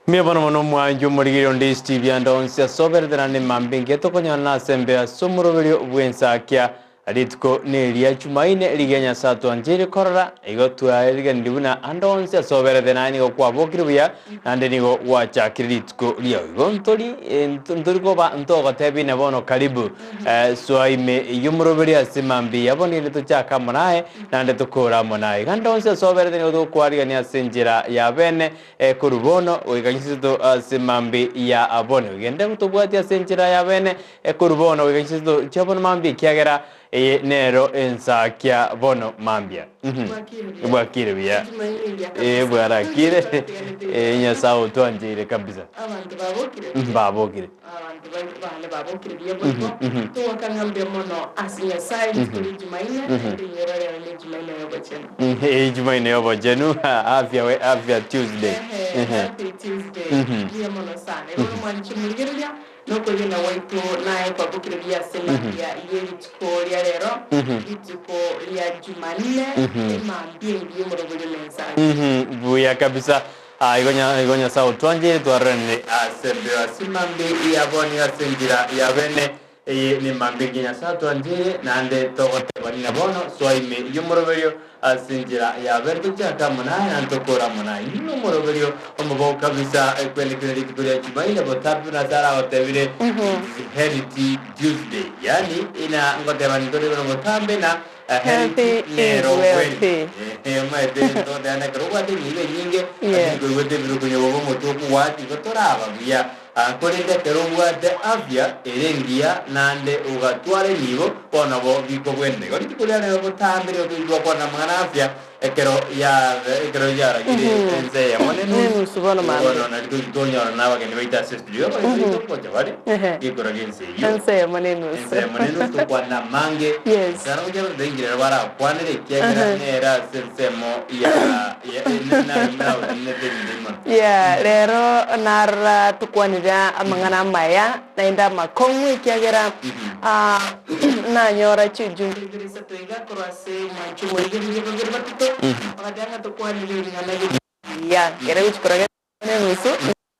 Mbuya bono mono omwancho omorigereria onde Steve ande onsi ase oberete naende mambia engiya tokonyora ase embeo ase omoroberio bw'ensakia. Rituko neria Chumaine rigiya Nyasae atwancheire korora, igo twariganirie buna ande onsi ase oberete naye nigo kwabokire buya naende nigo gwachakire rituko riao. Igo ntori ntori koba ntogotebina bono karibu soa ime y'omoroberio ase mambia ya bono erinde tochake amo naye naende tokore amo naye. Iga ande onsi ase oberete nigo tokwarigania ase enchera ya bene Korwa bono goika chinseto ase mambia ya bono. Genda gotobwatia ase enchera ya bene, korwa bono goika chinseto chia bono mambia, ekiagera eye nero ensakia bono mambia. Bwakire buya. Eh, bwarakire. Eh, Nyasae otwancheire kabisa. Abanto babokire? Babokire. Abanto bane babokire buya boigo, togwaka ng'a mbuya mono ase Nyasae rituko ria Jumaine, naende inyora rero ne Jumaine y'obochenu. Jumaine y'obochenu, afya we afya Tuesday. Ehe, happy Tuesday. Mbuya mono sana. Igo nomwanche morigereria, nokwegena gwaito naye kwabokire buya ase mambia ye rituko ria rero, rituko ria Jumanne, emambia engiya omoroberio na ensacha. Buya kabisa. Aa, igo nya, igo Nyasae otwancheire twarorane ase embeo ase mambia ya bono ase enchera ya bene. Eye nemambia engiya Nyasae atwancheire, naende togoteba nina bono, soa ime y'omoroberio ase enchera ya bene tochake amo naye naende tokore amo naye. Inwe nomoroberio omobe kabisa kwenekire rituko ria Chumaine botambe buna ase aragotebire it is Healthy Tuesday. Yaani ina ngoteba nintore bono botambe na Healthy Healthy is nero wealthy. Ehe, omanyete togoteba na ekero obwate enibo enyinge, Yes. lakini koigwete ebiro konya bobe omotwe okogwati igo toraba buya. Ah, korende ekero obwate afya ere engiya naende ogatwara enibo, bono nabo bikobwenera. Igo rituko ria rero botambe nigo toigwa kwana amang'ana afya ekero ya ekero yaragire ense eyemo ne Ne enusu. enusu bono Igo mambia. bono nari tochi tonyora na abageni baito ase estudio, abageni baito ngocha bare, Ehe. gekora gense eyio. Ense eyemo ne enusu. Ense eyemo ne enusu tokwana amange. Yes. Sana gochia baingerera barakwanere ekiagera Aha. nere ase ensemo ya ya na- na- naotenenete ebinto ebi mono. Yeah, rero narora tokwanire amang'ana amaya naende amakong'u ekiagera ah, nanyora chijumbe Ibere isato iga korwa ase omwancho omorigereria babere batato, bagateba ng'a tokwanire ring'ana ri. buya kere gochia korora nenusu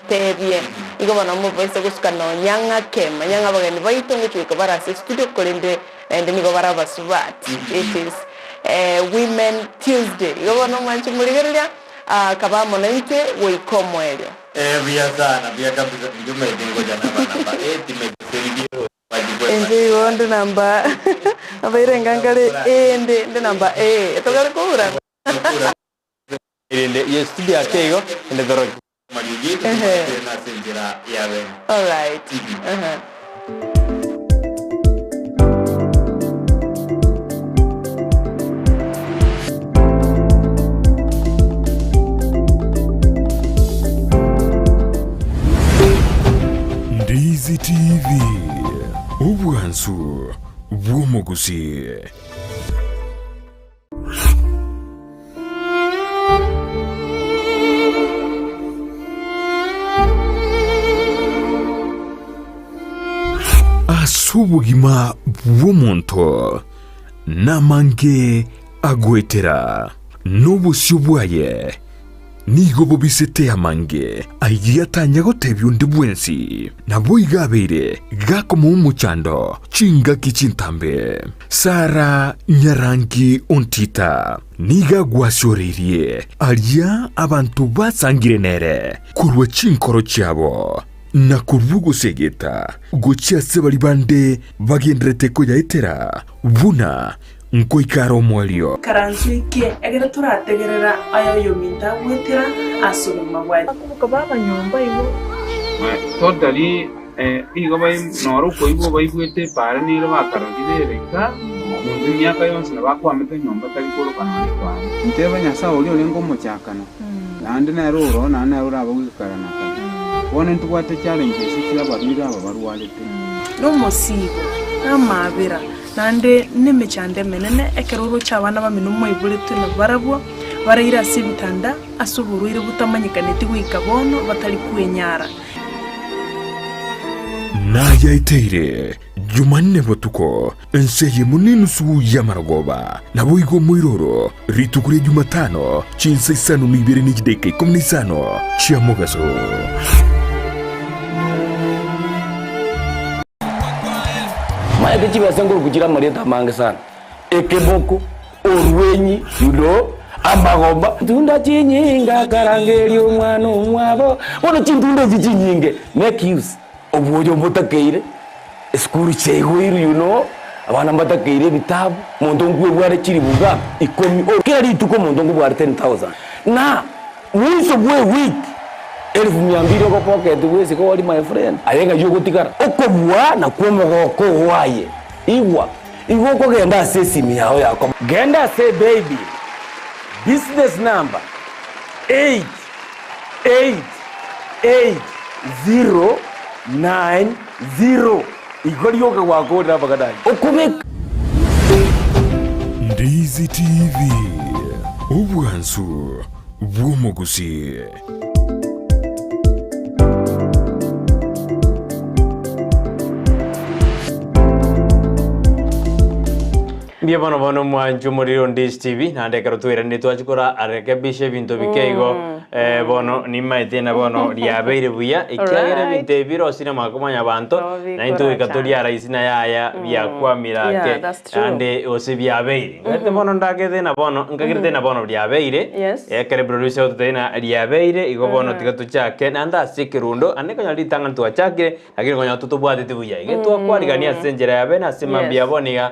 tebie igo bono mobaise gosuka nonya ng'ake manya ng'a abageni baito ngochia goika bare ase estudio korende naende nigo bare abasubati it is eh, women Tuesday igo bono mwanche morigereria ah, kaba amo naintwe goika omoerio. Eh, buya sana, buya kabisa, inche omanyete ngocha naba namba eight, mete Inche igo nde namba nabaire ngangare ee nde nde namba ee togare kourana. Erinde ye studio ake igo, ende toroche mariogi aito Ehe. tobwatire ase enchera ya bene. Alright. Aha. Ndizi TV, obwansu bw'omogusii. Ase obogima bw'omonto namange agoetera, na obosio bwaye nigo bobisete amange ayio atanya gotebia onde bwensi. Naboigo abeire gakomoa omochando chingaki chintambe. Sara nyarangi ontita nigo agwasioreirie aria abanto basangire nere korwa chinkoro chiabo, na korwa ogosegeta gochia ase baria bande bagendererete koyaetera buna nkoika are omoerio. Ikaranso eke, ekero torategerera aya oyominto agwetera ase obogima bwaye. Bakoboka baba nyomba igo. Totally nigo noro okoigwa baigwete epaara nere bakarorire ere iga, omonto emiaka yonsi nabo akwamete nyomba tari koroka nonya epaara. Nteba Nyasae oria orenge omochakano, naende nere oroo, naende nere orabe goika kare na kare. Bono ntobwate challenges chi'abarwaire aba barwarete. Nomosiibo, namaabera, naende nemechando emenene, ekero oroche abana bamino mwaiboretwe nabarabwo, baraire ase ebitanda ase oborwaire botamanyekaneti goika bono, batari kwenyara. Nayaeteire. Jumanne botuko, ense eyemo nenusu y'amarogoba. Naboigo omoiroro, rituko ria Jumatano, chinsa isano na ibere ne chidaeka ikomi na isano chia mogaso. Maete chibesa nkoruku chire amarieta amange sana, ekeboko, orwenyi, you know, amagomba. Ntunda chinyinge akarangeria omwana omwabo, bono chintunda echi chinyinge make use. Obwoyo mbotakeire, esukuru chiaigoirwe you know, abana mbatakeire ebitabu, omonto nkwebware chiribuga ikomi o kera rituko omonto nkobware 10,000 na mwiso bwa ewiki elfu mia mbili ogopocket bwesike ori my friend, aye ng'ai ogotigara? Okobua nakwo omogoko oo aye, igwa, igo okogenda ase esimi yao ya kom. Genda ase ebaby, business number, 8. 88090 Igo rioka gwakorire amang'ana ayio. Okobeka. Ndizi TV, obwansu bw'omogusii. Mbuya bono bono omwancho omoriri o Ndizi TV, naende ekero twairanire twachia korarekebisha ebinto bike igo eh, bono nimaete na bono riabeire buya ekiagera Alright. ebinto ebi birosire amaka mwanyabanto Nabo bikora naintwe goika chana. tori araisi na yaya biakwamire ake Yeah, that's true. naende gose biabeire Ngaete bono ndagete na bono nkagerete na bono riabeire Yes. ekere producer ototebia ng'a riabeire igo bono tiga tochake naende ase ekerundo naende ekonyora ritang'ani twachakire Lakini konya totobwateti buya, iga twakwarigania ase enchera ya bene ase mambia Yes. bono iga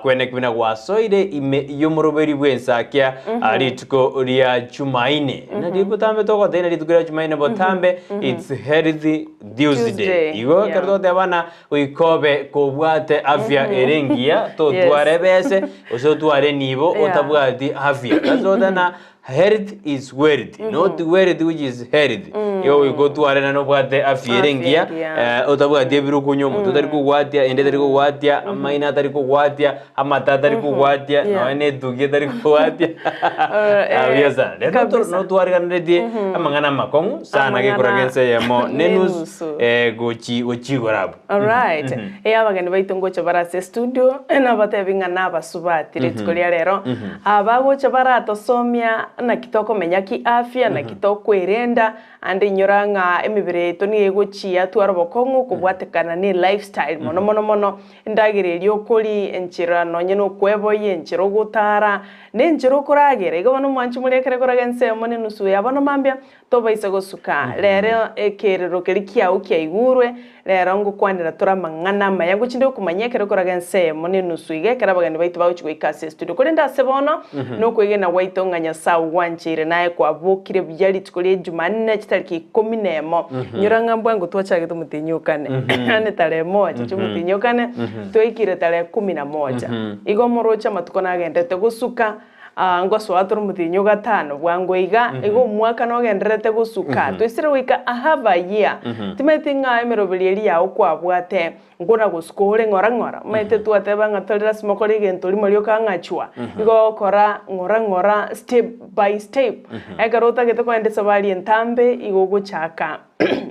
kweneki buna gwasoire ime y'omoroberi bw'ensakia rituko ria Jumaine. Nari botambe togoteba rituko ria Jumaine botambe it's healthy Tuesday. Tuesday, Igo ekero yeah. togoteba bana goika obe kobwate afya ere engiya totware ebese gose otware enibo Yeah. otabwati afya. That's what na Health is wealth, not wealth which is health. Igo goika otware naende obwate afya ere Afya engiya, engiya. eh, otabwati ebirukunyu, omonto otari kogwatia, ende etari kogwatia, amaino atari kogwatia, amato atari kogwatia, Yeah. nonya na etukia etari kogwatia. Eh, Ah, buya sana. Rero noto- kabisa. notwariganeretie amang'ana amakong'u sana Amang'ana gekoraga ense eyemo nenusu nenusu. eh, gochi gochigora abwo. Alright. Eh, abageni baito ngocha bare ase estudio, nabatebi ng'a nabasubati rituko ria rero. Aba gocha baratosomia naki tokomenya kiafya, naki tokwerenda, ande inyora ng'a emebere yaito nigo egochia tware obokong'u kobwatekana ne lifestyle mono mono mono, endagera eria okoria, enchera nonye na okweboyia, enchera ogotara, na enchera okoragera. Igo bono mwanche moria ekere koraga ensemo na enusu ya bono mambia, Tobaisa gosuka rero ekerero keria kiao kiaigurwe, rero ngokwanera tore amang'ana amaya ngochinde gokomanyia ekero koraga ense eyemo na enusu iga ekero abageni baito bagochia goika ase estudio. Korende ase bono nokwegena gwaito ng'a Nyasae ogwancheire naye kwabokire buya rituko ria Jumanne chitariki ikomi na emo. Inyora ng'a mbwango twachagete omotienyi okane yaani tarehe moja chia omotienyi okane twaikire tarehe kumi na moja. Igo moroche amatuko nagenderete gosuka. Aa, ngosoa tore omotienyi o gatano bwango iga, igo omwaka nogendererete gosuka, toisire goika half a year. Timanyeti ng'a emeroberi eria yao kwabwate nkona gosuka ore ng'ora ng'ora. Omanyete twateba ng'a tori lasima okore egento rimo rioka ng'achwa, igo ogokora ng'ora ng'ora step by step. Ekero otagete kogenda esabari entambe igo ogochaka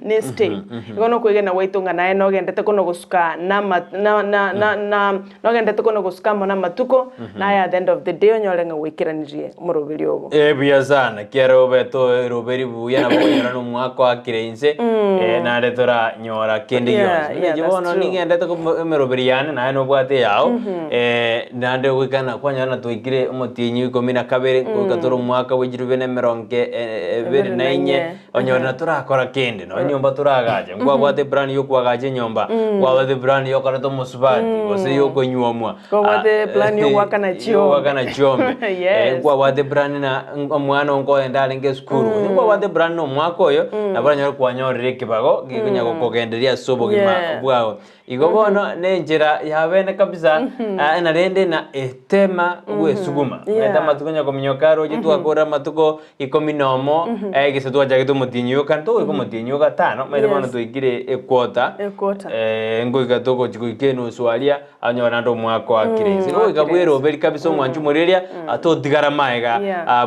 ne step. Igo nokwegena gwaito ng'a naye nogendete kono gosuka nama na na na na nogendete kono gosuka amo namatuko, naye at the end of the day onyore ng'a gwaikeraniri omoroberi obo. Eh, buya sana kiaro obete oroberi buya nabo okonyora na omwaka oakire inse eh, naende toranyora kende Yeah, gionsi. yeah, Inche that's bono true. nigendete komo emeroberi yane naye nobwate eyao eh, naende goika na kwanyora na twaikire omotienyi o ikomi na kabere goika tore omwaka bwa chirube na emerongo e- ebere na inye. Onyore na torakora kende, nonya enyomba toragache, nkwabwate eplan ya okoagacha enyomba, nkwabwate eplan ya okoreta omosubati, gose ya okonyuomwa, Nkwabwate eplan ya ogoakana chiombe. ya ogoakana chiombe. Yes. Nkwabwate eplan na omwana oo nkoenda arenge esukuru, gose nkwabwate eplan na omwaka oyo, nabo oranyore kwanyorire ekebago gekonya gokogendereria ase obogima Yeah. bwao. Igo bono nenchera ya bene kabisa, ah, na rende na etema gwesuguma. Yeah. Omanyete amatuko onye kominyoka aroche twakora amatuko ikomi na omo, eh, gese twachagete omotienyi oyo kane togoika omotienyi o gatano, omanyete bono Yes. twaikire equarter, Equarter. eh, ngoika togochi goika enusu aria, Anyore naende omwaka oakire inse. Igo goika bweroberi kabisa omwanchi omoreria, totigara maega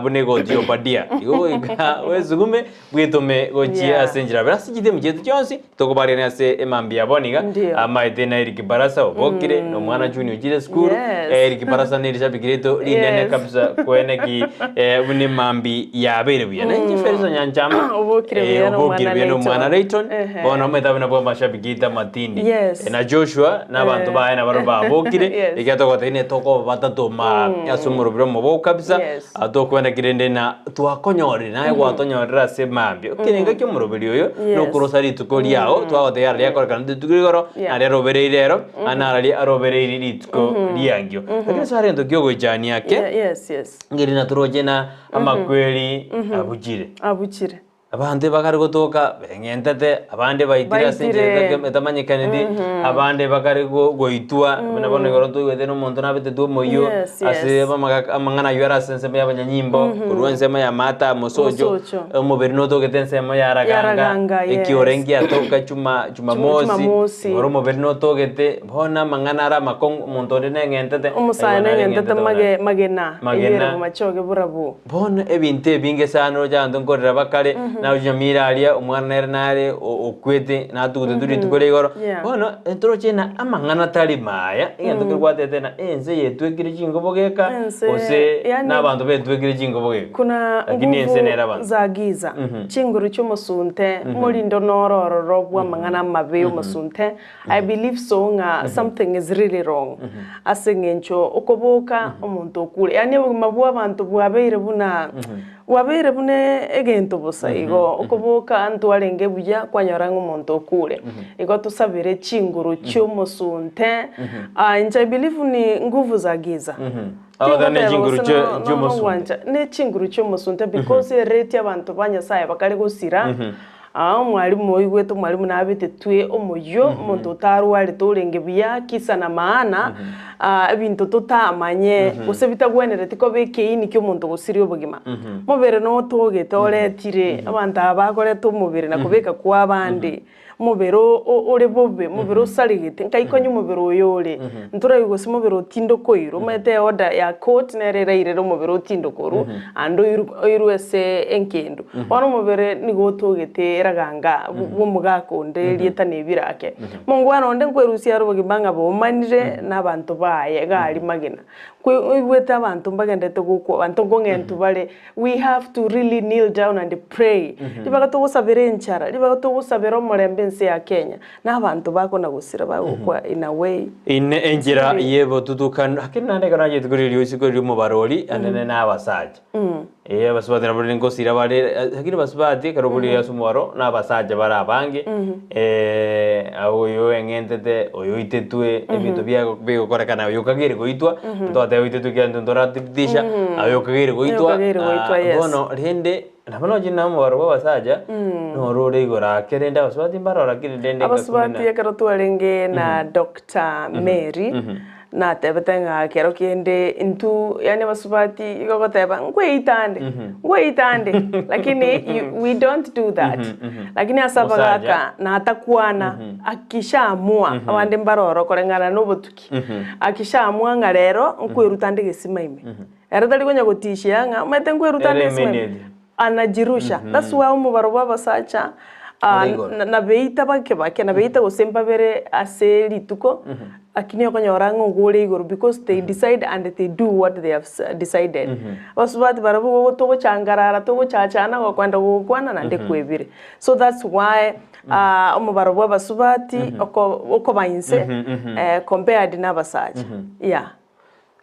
buna egoti ya Obadia. Igo goika bwesugume bwetome gochia ase enchera abere. Ase chitemu chiaito chionsi tokobarerania ase emambia ya bono iga, amaete na Eric Barasa obokire, na omwana Junior ochire esukuru. Eric Barasa ne rishabiki riaito rinene kabisa koeneki buna emambi yabeire buya. Na inche Felisa Nyanchama, Obokire buya na obokire omwana buya na omwana Layton. Layton. Bono omanyete abwo nabwo amashabiki aito amatindi. Yes. Na Joshua na abanto baye nabarabwo babokire, Yes. ekiagera togotebia ne tokoba batato ma ase omorobiri omoboku kabisa, Yes. ah, tokwenda ki rende na twakonyorire naye gwatonyorire ase mambia. Ekerengo kia omoroberi oyo Yes. nokorosa rituko riao, twagotebia ara riakorekana rituko rigoro, Yeah. naria arobereire ero, naende nararia arobereire rituko riangio. Lakini ase arento ki ogoichania ake, Yeah, yes, yes. ngeri natoroche na amakweri abuchire. Abuchire. Abanto ebakare gotoka beng'entete, abande baitire ase enchera Baitire. etake- etamanyekaneti, abande bakare go- goitwa, buna bono igoro toigwete na omonto nabetetwe omoyio, Yes, ase yes. amagaka amang'ana aywo are ase ensemo ya abanyanyimbo, korwa ensemo ya Martha mosocho, Mosocho. omobere notogete ensemo ya Raganga, Raganga, yes. ekiore ngiatoka chuma chumamosi, Jumamosi. igoro omobere notogete, bono amang'ana are amakong'u, omonto onde neng'entete, Omosae aigo neng'entete nareng'entete mage bono. magena, Magena. eyere bomachoge borabwo. Bono ebinto ebinge sana oroche abanto nkorera bakare, naroche nyamira aria, omwana nere nare o- okwete, natugutetwe rituko ria igoro. Yeah. Bono toroche ng'a amang'ana tari maya, egento keria gwatebete ng'a ense yetwekire chingobo geka, Ense, gose yaani- na abanto betwekire chingobo geka. Kuna Lakini ense nere nguvu abanto. za giza, chinguru chi'omosunte, morindo noro ororo bw'amang'ana amabe y'omosunte, I believe so ng'a something is really wrong ase eng'encho okoboka omonto okure yaani obogima bwa abanto bwabeire buna bwabeire buna egento bosa igo okoboka ntwarenge buya kwanyora ng'a omonto okure. Igo tosabere chinguru chi'omosunte inche I believe ni nguvu za giza Abaga ne tingoteba chinguru gose chie- no- no- chi'omosunte. nogwancha ne chinguru chi'omosunte because ereti abanto ba Nyasaye bakare gosira. Aa omwalimu oigwete omwalimu nabetetwe omoyio, omonto otarwarete orenge buya, kisa na maana, ebinto totamanye, gose bitagwenereti koba ekeini kia omonto gosiria obogima. Omobere notogete oretire, abanto aba bakoreta omobere na kobeka kwa abande, omobere ore bobe, omobere osaregete, nkai konya omobere oyo ore, ntoraigwe gose omobere otindokoirwe, omanyete eorder ya court nere erairere omobere otindokorwe, Ande oirwe ase engendu. Bono omobere nigo otogete eraganga bw'omogaka onde erieta nebirake. Omongwana onde nkwerusia are obogima ng'a bomanire nabanto baye iga aria magena. Oigwete abanto mbagenderete gokwa, abanto nkong'entu bare, we have to really kneel down and pray. Ribaga togosabera enchara, ribaga togosabera omorembe ense ya Kenya, na abanto bakona gosira bagokwa in a way. Ine enchera y'ebotutukanu, lakini naende ekero nachete koria riosi koria omobarori, ande na abasacha. Eh, abasubati nabo rende ngosira bare, eh, lakini abasubati ekero okorire ase omobaro, na abasacha bare abange, oyo eng'entete, oyo oitetwe, ebinto bia bigokorekana, oyo okageire goitwa, ntwateba oitetwe ekiagera intwe ntorathibitisha, oyo okageire goitwa, Oyo okageire goitwa, yes. bono rende. Nabo nonya na omobaro bw'abasacha noro ore igoro ake, rende abasubati mbarora ki rende enka Abasubati kumina. ekero twarenge na Doctor Mary, natebete ng'a kero kende intwe yaani abasubati igo ogoteba nkweita ande, nkweita ande, lakini you we don't do that. Lakini ase Omosacha. abagaka natakwana, akishaamua, abande mbaroro koreng'ana na obotuki, akishaamua ng'a rero nkweruta ande egesima ime. Ere tari konya gotishia ng'a omanyete nkweruta Ere ande esime immediately. anajirusha. That's why omobaro bwa abasacha Ore igoro. nabeita bake bake, nabeita gose mbabere ase rituko, lakini okonyora ng'a ogo ore igoro because they decide and they do what they have decided. Abasubati barabwo igo togochangarara togochachana gokwenda gokwana naende kwebire. So that's why omobaro bwa abasubati oko okoba inse compared na abasacha, yeah.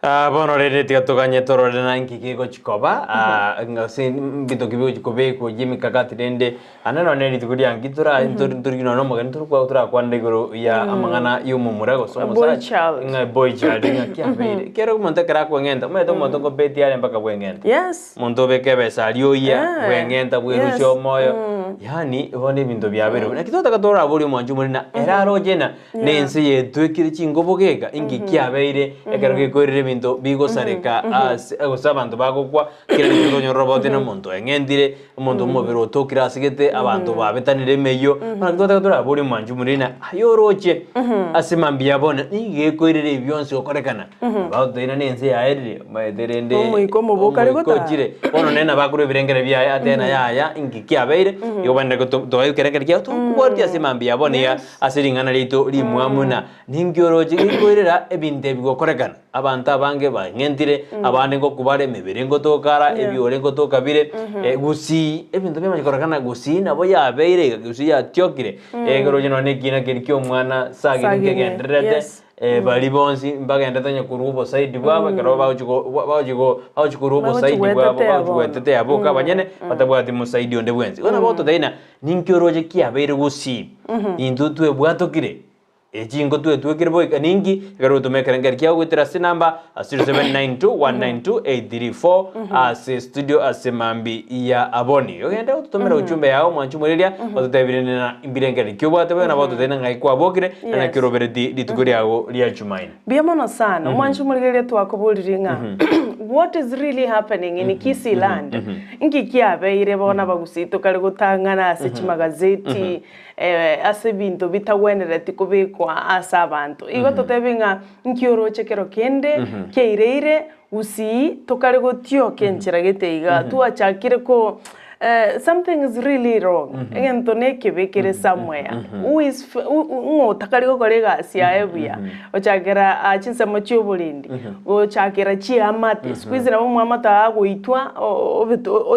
Ah, bono rende tiga toganye torore na nki kegochi koba ah, gose mbito ki bigochi kobekwa oyio emikakati rende ande nonye rituko ria nki tora ntori ntori nonye omogeni torokwa torakwanera igoro ya amang'ana ya omomura gose A boy omosacha child. ng'a boy child ng'aki abeire. Ekero omonto ekero akweng'enta omanyete omonto nkobetie are mpaka bweng'ente. Yes. Omonto obeke ebesa aria oyia, Eh, bweng'enta bwerusia yes. omoyo. Yaani bono ebinto biabeire bobe. Naki totaka toraborie omwanchi omore na ere aroche na na ense yetwekire chingobo geka, inki kiabeire ekero gekoirera ebinto bigosareka ase gose abanto bagokwa, kera rituko tonyore roboti na omonto oeng'entire, omonto omobere otokire asegete, abanto babetanire emeyio. Bono naki totaka toraborie omwanchi omore na aye oroche ase mambia bono, ninki gekoirera ebi bionsi gokorekana? Bagototebi na ense yaerire, omanyete rende Omoika omobe okare omoika gotara. ochire. Bono nere nabo akorwa ebirengere biaye atebe ng'a yaya inki kiabeire, igo bande toe ekerengeri kiao tokobwatia ase mambia bono iga ase ring'ana riaito rimwamu ng'a ninki oroche gekoirera ebinto ebi gokorekana. Abanto abange bang'entire, abande ngokwa bare, emebere ngotoka ara, ebiore ngotoka bire, gusii ebinto biamanya korekana gusii nabo yabeire iga, gusii yatiokire, ekero roche nonye na ekina keria kia omwana sagini Sagini, nkegendererete. yes. Baria bonsi mbagendete onye korwa obosaidi bwabo, ekero bagochi go bagochi go bagochi korwa Bagochi obosaidi bwabo, gwetetea bagochi bono. gwetetea boka abanyene, batabwati mosaidi onde bwensi. Bono bagototebia ng'a ninki oroche kiabeire gusii, intwe twebwatokire, echinko twetwekire boika ninki, ekero ogotoma ekerengerio kiago goetera ase enamba 0792192834 ase studio ase mambi ya aboni. Ogende ototomere ujumbe yao omwanchi omoriria, ototebie rende mbirengererio ki obwate bobe nabo ototebie ng'ai kwabokire, na naki orobereti rituko riago ria Chumaine. Mbuya mono sana, omwanchi omorigereria twakoboririe ng'a what is really happening in Kisii land? Nki kiabeire bono abagusii tokare gotang'ana ase chimagazeti, ase ebinto bitagwenereti kobekwa ase abanto. Igo totebe ng'a nki oroche kero kende kiaireire gusii tokare gotioka enchera gete iga, twachakire ko something is really wrong, egento nekebe kere somewhere, who is ng'o otakari gokora egasi yaye buya, gochakera aa chinsemo chia oborendi, gochakera chiamate, siku hizi nabo omwamate agoitwa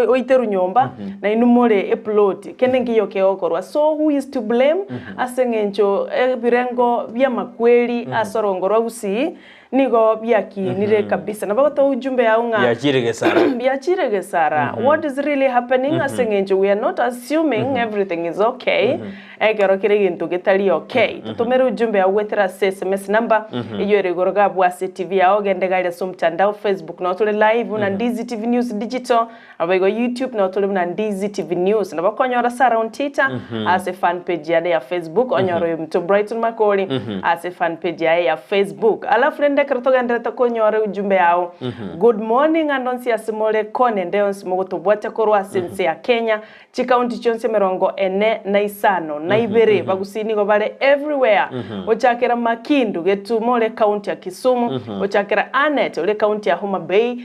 oiterwe nyomba, nainwe more eploti, kende nkiyo kegokorwa. So who is to blame ase eng'encho ebirengo bi'amakweri ase orongo rwa gusii, Nigo biakinire kabisa. Nabo gotoa ujumbe yao ng'a Biachire gesara. biachire gesara. What is really happening ase eng'encho we are not assuming everything is okay ekero kere egento getari okay. Totomere ujumbe yao goetera ase sms number eywo ere igoro iga abwo ase TV yao ogende iga aria ase omtandao Facebook nabo tore live buna Ndizi TV News Digital Naboigo YouTube nabo tore buna Ndizi TV News. Nabo okonyora Sarah Ontita ase fan page yane ya Facebook, onyore oyo ominto Brighton Makori ase fan page yaye ya Facebook. Alafu rende ekero togenderete konyora ujumbe yao, good morning ande onsi ase more kone ende yonsi mogotobwatia korwa ase ense ya Kenya, chikaunti chionsi emerongo ene na isano na ibere, bagusii nigo bare everywhere, gochakera Makindu, Getumo ore ekaunti ya Kisumu, gochakera Annet ore ekaunti ya Homa Bay,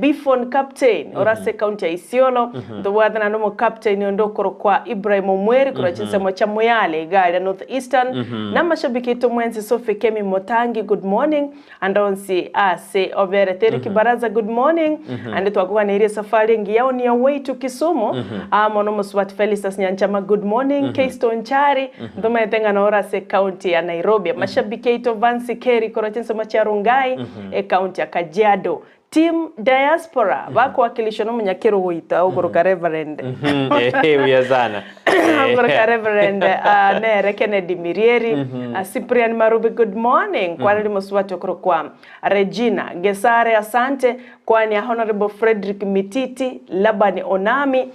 Bifon Captain ore ase ekaunti ya Isiolo, ntobwate naende omocaptain onde okorokwa Ibrahim Omweri korwa chinsemo chia Moyale iga aria North Eastern, na amashabiki aito mwensi Sophie Kemi Motangi good morning, ande onsi ase oberete Eric Baraza good morning, ande twakoganeirie esafari engiya on your way to Kisumu, amo na omosubati Felistus Nyanchama good morning, Keisto Onchari ntomaete ng'a noro ase ekaunti ya Nairobi, amashabiki aito Vancy Kerry korwa chinsemo chia Rongai, Ekaunti ya Kajiado. Team Diaspora bakowakilishwa nomonyakerogo oito ogokoroka Reverend. Eeh buya sana. Ogokoroka Reverend ah, nere Kennedy Mirieri. Ah, Cyprian Marubi good morning. Kwareri mosubati okorokwa Regina Gesare asante. Kwania Honorable Frederick Mititi, Laban Onami.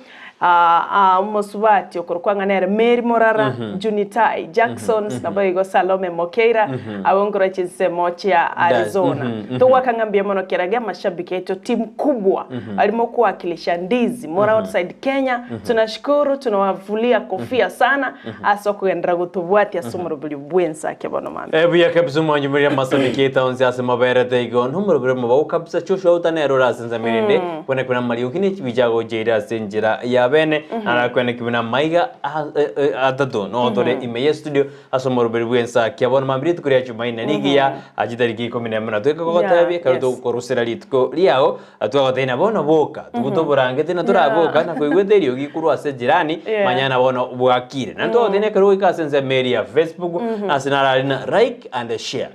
Omosubati okorokwa ng'a nere Mary Morara, Junitai Jacksons, naboigo Salome Mokeira, abwo nkorwa chinsemo chia Arizona. Togwaka ng'a mbuya mono kerage amashabiki aito team kubwa barimo kowakilisha Ndizi more outside Kenya. Tunashukuru, tunawavulia kofia sana ase okogenderera gotobwatia ase omoroberio bw'ensake bono mambia. Buya kabisa omwanchi muri amasabiki aito onsi ase moberete igo nomoroberio omobao kabisa Joshua utanere ore ase ensemo erinde Kwene kwene amariogi ne chibicha agocheire ase enchera ya bene, narakwene ki buna amaiga atato nogo tore ime ye studio ase omoroberi bw'ensakia. Bono mambia rituko ria Jumaine rigiya chitariki ikomi nemo na toike gogotebia ekero togokorusera rituko riao twagotebia na bono boka tugute oborangeti na toraboka na koigwete eriogi korwa ase jirani manya na bono bwakire. Naende twagotebia ekero ogoika ase ensemo eria ya Facebook ase narari na like and share.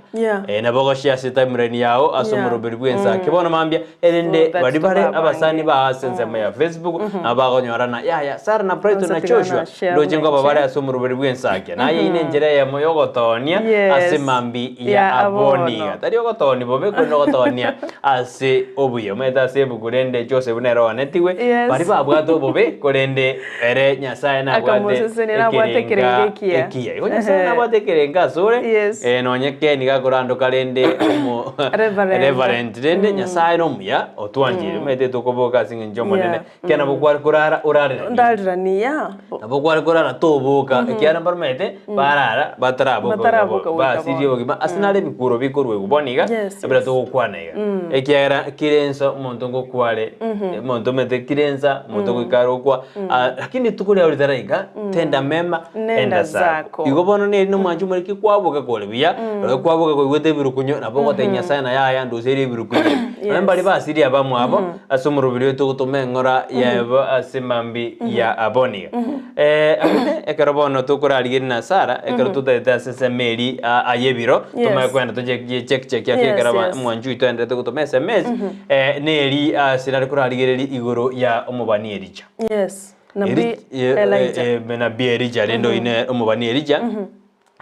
Nabo ogoshare ase timeline yao ase omoroberi bw'ensake. Bono mambia Erinde So that baria bare tobabange. abasani ba ase ensemo ya Facebook nabo bakonyora. bakorora na yaya Sara na Brighton na Onsi tiga Joshua na share ndoche nkoba nainche. bare ase omoroberi bw'ensakia. Naye ine enchera eyemo y'ogotoonia Yes. ase mambi ya Ya abono. aboniga. Tari ogotoonia bobe korende ogotoonia ase obuya. Omanyete ase ebuku rende Joseph nere oanetigwe, Yes. baria babwate obobe korende ere Nyasaye nabwate Akamosesenia nabwate ekerenga ekiya. ekiya. Igo Nyasaye nabwate ekerenga asore, Yes. eh, nonye Ken gakorandoka rende omo Reverend. Reverend rende Nyasaye nomuya otwanchire. Omanyete tokoboka ase eng'encho Omonene. Yeah. Ekiagera nabo kware korara orareranie. Ndareranie, yeah. Nabo kware korara toboka, ekiagera mbaromanyete barara bataraboka goika Bataraboka bono. goika Basirie bono. obogima ase nare ebikuro bikorwa bono iga, Yes, ebere yes. togokwana iga. Ekiagera kera ensa omonto ngokware, omonto omanyete kera ensa omonto goika are gokwa, ah, lakini rituko riao ritaraika, tenda mema, Nenda enda zako. zako. Igo bono neri nomwanchi omoriki kwaboka kore buya, nonye kwaboka koigwete ebirukunyo, nabo ogotebia Nyasaye naye yaya nduserie ebirukunyo ebi. Nonye mbari basirie abamwabo, Ase omoroberi oito gotoma eng'ora yabo ase mambi ya aboniga. Eh, abune ekero bono tokorarigeria na Sara, ekero totagete ase ensemo eri a- aye ebiro, Yes. tomanye kogenda toche check check ake Yes, ekero aba- yes. omwanchi oito aenderete gotoma SMS, eh, neri ase nare korarigereria igoro ya omobani Elija. Yes. Nabii Eri- eh, Elijah. eh, eh, nabii Elija rende oyio ne omobani Elija.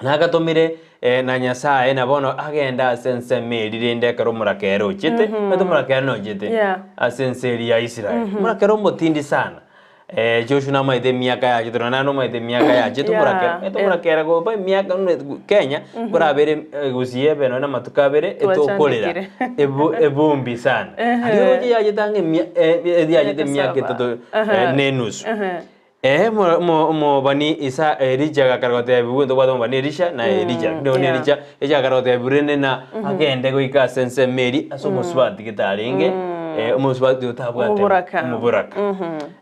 Nagatomire na Nyasae, na bono agende ase ensemo eria rende ekero omorakera ochete, omanyete omorakera nochete Yeah. ase ense eria ya Israel. Omorakera omotindi sana. Eh, Joshua namanyete emiaka yachete, nonya naende omanyete emiaka yachete Yeah, omorakera. Omanyete yeah. omorakera goba emiaka buna Kenya, korabere eh, gusii ebe nonya na amatuko abere, etokorera Twachandekire. ebu ebumbi sana. Aria oroche yachete ang'e emia eh, yachete emiaka Saba. etato eh, na enusu. Ee, omobani Isa Elija agakara gotebiwa, ntobwate omobani Elisha na Elija, lakini oyo yeah. Elija, Elija agakara gotebiwa rende na agende goika ase ensemo eria ase omosubati gete arenge, eh, omosubati otabwate Omoboraka. omoboraka.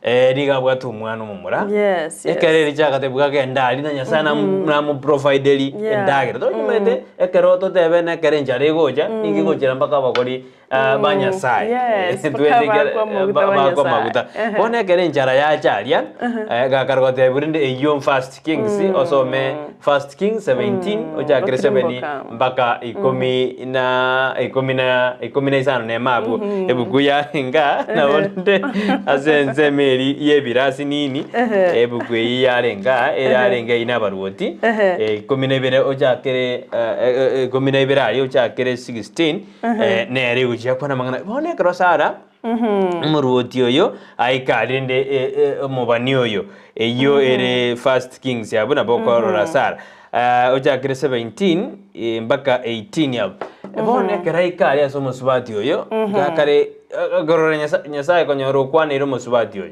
Eh, nigo abwate omwana omomura. Yes, yes. Ekero Elija agatebiwa agende aria na Nyasaye nam- namoprovideri Yeah. endagera. Torimanyete ekero totebe na ekero enchara egocha, nigo egochera mpaka abakori ah, ba Nyasaye. Yes, Twende mpaka ekero- bakwa amaguta ba- ba bakwa Nyasaye. amaguta. Bono ekero enchara yacha aria, eh, gakara gotebia rende eyio First Kings, osome First Kings 17, ochakere 7 Gotirimboka. mpaka ikomi na ikomi na ikomi na isano na emo abwo. Ebuku yarenga nabo rende ase ensemo eri y'ebirasi nini, ebuku eyio yarenga, erarenge eyio na abaruoti, eh, ikomi na ibere ochakere eh, eh, ikomi na ibere aria ochakere 16, Eh, nere egochia kwana amang'ana. Bono ekero Sara omoruoti oyo aika rende eh, eh, omobani oyo eyio ere First Kings abwo nabo okorora Sara Eh, ochakire 17 eh, mpaka 18 abwo bono ekero aika aria ase omosubati oyo gakare eh, akorora Nyasa- Nyasaye konyora okwaneire omosubati oyo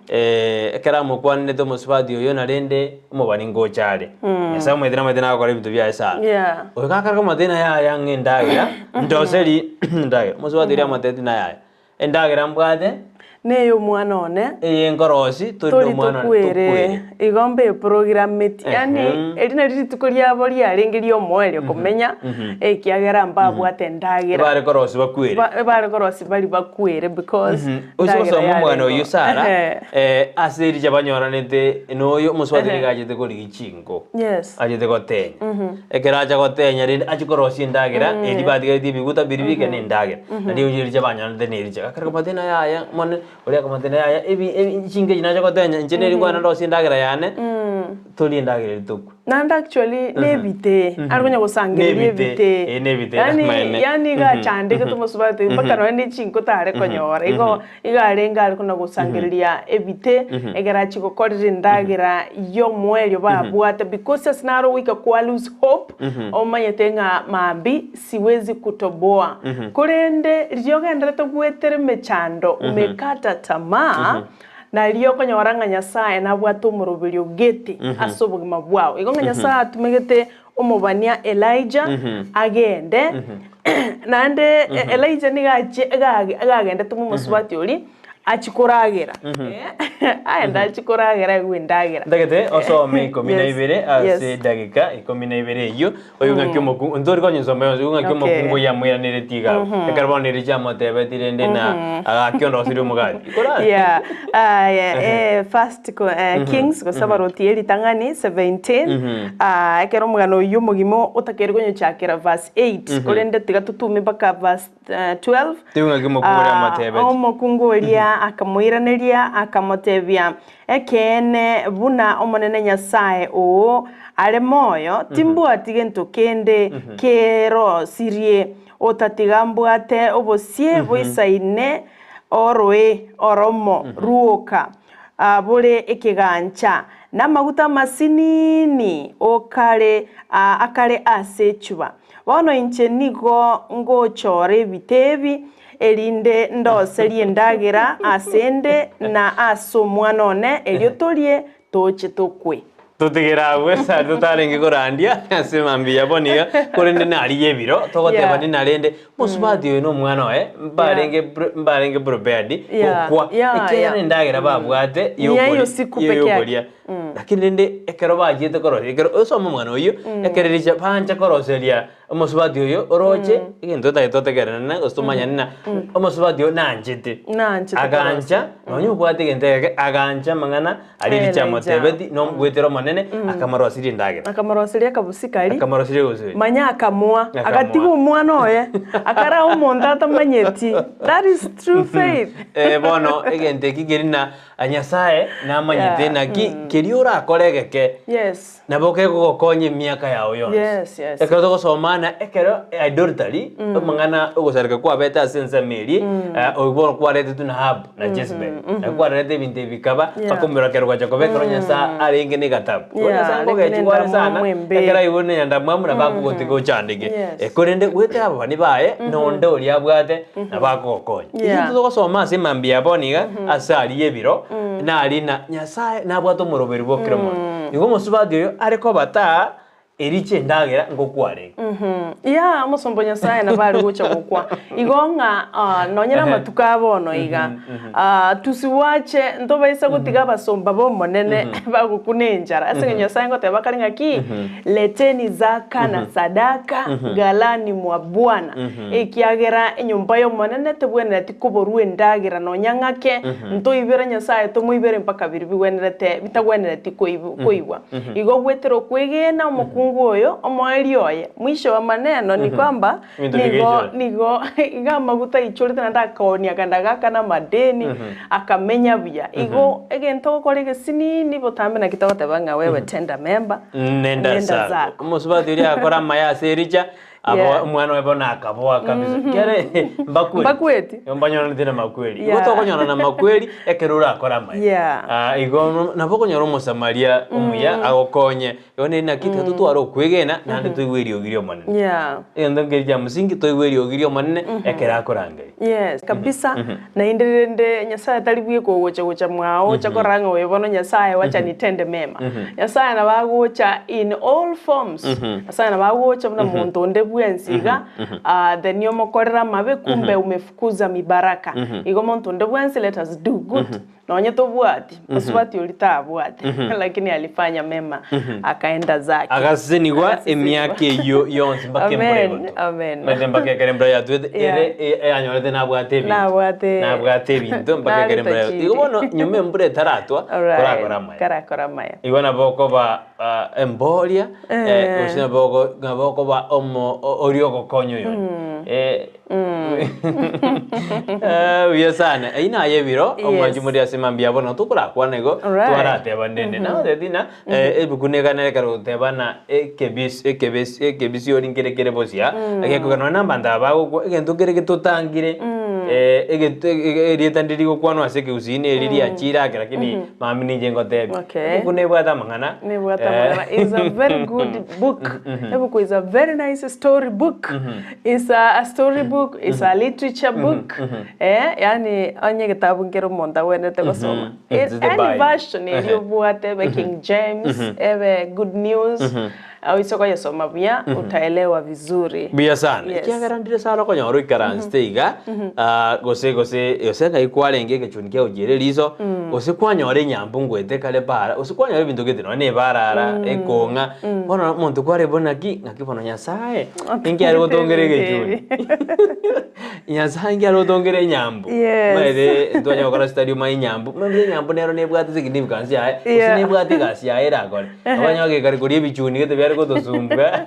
Eh, ekero amokwanerete omosubati oyo narende omobani ngocha are Nyasaye omanyete namanyete nagokora ebinto biaye sana Yeah. Oyo gakare komotebia naye aya ng'a endagera, ndoseri endagera. Omosubati oria amotebetie naye aya, endagera mbwate, Neye omwana one. eye nkorosi, tori na Tori omwana one, tokwere. tokwere. Igo mbe eprogrammeti. Yaani Ehe. eri nari rituko riabo riarenge riomoerio komenya, ekiagera mbabwate endagera. Ebare korosi bakwere. Ba- ebare korosi bari bakwere because Ose endagera gosoma omogano oyio yarengeo. Sara, Ehe. eh, ase richa banyoranete noyo omosubati Ehe. nigo achete korigia chinko. Yes. Achete gotenya. Ekero acha gotenya rende achie korosia endagera, eria batigaretie ebiguta biria bike na endagera. Nario riria banyorete na ericha. Akare komotebi naye yaya, omone oria akamotebia naye yaya, ebi ebi chinko echi nacha gotenya, inche neri nkwane ndosie endagera yane, torie endagera eria tokwe. Naende actually nebite, are konya gosangereria Nebite, ebite. eh, nebite, Yaani amaene. yaani iga achandegete omosubati mpaka nonya ne chinko tare konyora. Igo iga arenge are kona gosangereria ebite, ekero achia gokorera endagera y'omoerio babwate because ase naro goika kwa lose hope, omanyete ng'a mambia siwezi kutoboa. Korende riria ogenderete goetera emechando, umekata tamaa, Nario okonyora ng'a Nyasae nabwate omoroberio gete ase obogima bwao. Igo ng'a Nyasae atumegete omobania Elijah agende, naende Elijah nigo achie iga agendete momosubati oria achie koragera, aende achie koragera aigwe endagera. Ntagete osome ikomi na Yes, ibere ase yes. edagika ikomi na ibere eyio, oyo ng'aki omokungu, ntori konyesoma yonsi, oyo ng'aki omokungu oyio amoiraneretie iga abwo. Ekero bono Elija amotebetie rende na agakiondoseria omogati. Ikorare. Yeah. Aye, eh, first ko, eh, Kings gose abaroti eritang'ani 17 ah, ekero omogano oyio omogima otakeire konyochakera verse 8 korende tiga totume mpaka verse eh, 12 Tebe ng'aki omokungu oria Ah, amotebetie. omokungu oria Eliya akamoiraneria, akamotebia, Ekeene, buna Omonene Nyasae oo are moyo, timbwati gento kende kerosirie, otatiga mbwate obosie boisaine oroe oromo rwoka, bore ekegancha, na amaguta amasinini okare akare ase echuba. Bono inche nigo ngochora ebite ebi, erinde ndoserie endagera ase 'nde na ase omwana one, erio torie, toche tokwe. Totigere abwo esari totarenge korandia ase mambia yabo niga, korende narigia ebiro, togoteba Yeah. nina rende, mosubati oyo na omwana oye, mbarenge pre mbarenge prepared Yeah, gokwa, yeah, ekiagera yeah. endagera babwate Ni ya hiyo yokori siku peke yake. yokoria. Lakini rende ekero bachiete korosia ekero osome omogano oyio, ekero richa bancha koroseria Omosubati oyo oroche egento otagete otegererane gose tomanyane na omosubati oyo nanchete. Nanchete Agancha, nonya obwate egento egeke, agancha amang'ana aria Elijah. richa amotebeti nomogwetera Omonene, akamorosiria endagera. Akamorosiria akabusi karia. Akamorosiria obosi. Manya akamoa, Akamoa. agatiga omwana oye, akaraa omonto atamanyeti. That is true faith. Eh, bono egento eki keri na Nyasaye namanyete Yeah, naki keria orakore egeke, Yes. Nabo kegogokonya emiaka yao yonsi. Yes, yes. Ekero togosoma na ekero idolatry, amang'ana ogosareka kwabete ase ensemo eria, eh, oyo bono kwaretetwe na Ahabu na Jezebel. Na kwarete ebinto ebi bikaba, Yeah. mpaka omorokero ogacha koba ekero Nyasae arenge na egatabu. Igo Yeah, Nyasae arenge nkogechigwa are sana, nendamwamu embe. ekero aigure na endamwamu nabo akogotiga ochandeke. Yes. Eh, korende goetera ababani baye, nonde oria abwate, nabo akogokonya. Yeah. Egento togosoma ase emambia ya bono iga, ase aria ebiro, nari na Nyasae nabwate omoroberi bwa kera omonto. Igo omosubati oyo are koba taa eriche endagera ngokwa arenge. Yeah, omosomba o Nyasae nabo are gocha gokwa. Igo ng'a ah, nonye na amatuko a bono iga, ah, tusiwache ntobaisa gotiga abasomba b'Omonene bagokuna enchara. Ase eng'encho Nyasae ngoteba kare ng'aki, leteni zaka na sadaka ghalani mwa Bwana. Ekiagera enyomba y'Omonene tebwenereti koborwa endagera nonya ng'ake, Ntoibere Nyasae, tomoibere mpaka biria bigwenerete bitagwenereti koibwa. Igo gwetera okwegena omokungu oyo, omoerio oye, mwisho wa maneno ni kwamba Ebinto nigo bigaichora. nigo iga amaguta aichorete naende akaonia akagenda agakana amadeni, akamenya buya. Igo egento ogokora egesinini botambe naki togoteba ng'a wewe tenda mema, Nenda nenda zako. zako. Omosubati oria agakora amaya ase ericha, Abo Yeah. omwana oye bono akaboa kabisa. Kere mbakweri. Mbakweti. Igo mbanyoranete na makweri. Igo Yeah. tokonyorana na makweri ekero orakore amaya. Yeah. Ah, igo nabo okonyora omosamaria omuya agokonye. Igo nere naki tiga totware okwegena naende toigwe eriogi ri'Omonene. Yeah. Egento nkeri kia msingi toigwe eriogi ri'Omonene ekero akorangeria. Yes, kabisa. Naende rende Nyasaye tari bweka ogocha gocha mwao ocha korora ng'a oyo bono Nyasaye wacha nitende mema. Nyasaye nabo agocha in all forms. Nyasaye nabo agocha buna monto onde bwensi iga, ah, then omokorere amabe kumbe umefukuza mibaraka. Igo monto onde bwensi let us do good. Nonye tobwati, mosubati oria tabwate, lakini alifanya mema akaenda zake. Agasesenigwa Agasesenigwa. emiaka eyio yonsi mpaka embura Amen, egotwa. amen. Omanyete mpaka ekero embura yatwete, Yeah. ere e- eyanyorete nabwate ebinto. Nabwate- Nabwate ebinto mpaka Nare ekero embura yagotwa. tajiri. Igo bono nyuma embura etaratwa, Alright, korakora amaya. karakora amaya. Igo nabo okoba ah, emboria, eh, gose nabo oko- nabo okoba omo o- oria ogokonya oyonde. Eh, Eh, buya sana. Eyio naye ebiro, Yes. omwanchi moria ase mambia bono tokorakwana igo, Alright. twarateba ndende. Nagotebeti ng'a, eh, ebuku negana ekero goteba ng'a ekebis ekebis ekebisiori nkere kere bosia, egekogera nonye na abanto aba bagokwa, egento kere getotangire, eh, egeto erieta ndiri gokwanwa ase ekegusii na eri riachire ake lakini mambia ninche ngotebia. Okay. Ebuku nebwate amang'ana, Nebwate eh, amang'ana. It's a very good book. Ebuku is a very nice story book. It's a, a story book, it's a literature book. Eh, yani onye egetabu nkere omonto agwenerete gosoma. It's the Any Bible. version eria obwate ebe King James, ebe Good News, oise koyesoma buya, utaelewa vizuri. Buya sana. Yes. Ekiagera ndire sana okonyora oikaransete iga, ah, gose gose gose ng'ai kwarenge egechuni kiagochiera eriso, gose kwanyora enyambu ngoete kare para, gose kwanyora ebinto gete nonye na ebarara, ekong'a, bono omonto kwareba naki, ng'aki bono Nyasaye, ninki are gotongera egechuni? Nyasaye inki are gotongera enyambu? Yes. Omanyete ntwanya gokora study omanye enyambu, omanyete enyambu nero nebwate significance yaye, gose Yeah. nebwate egasi yaye erakore. Okonyora gekare koria ebichuni gete biare. Yare gotosumbua.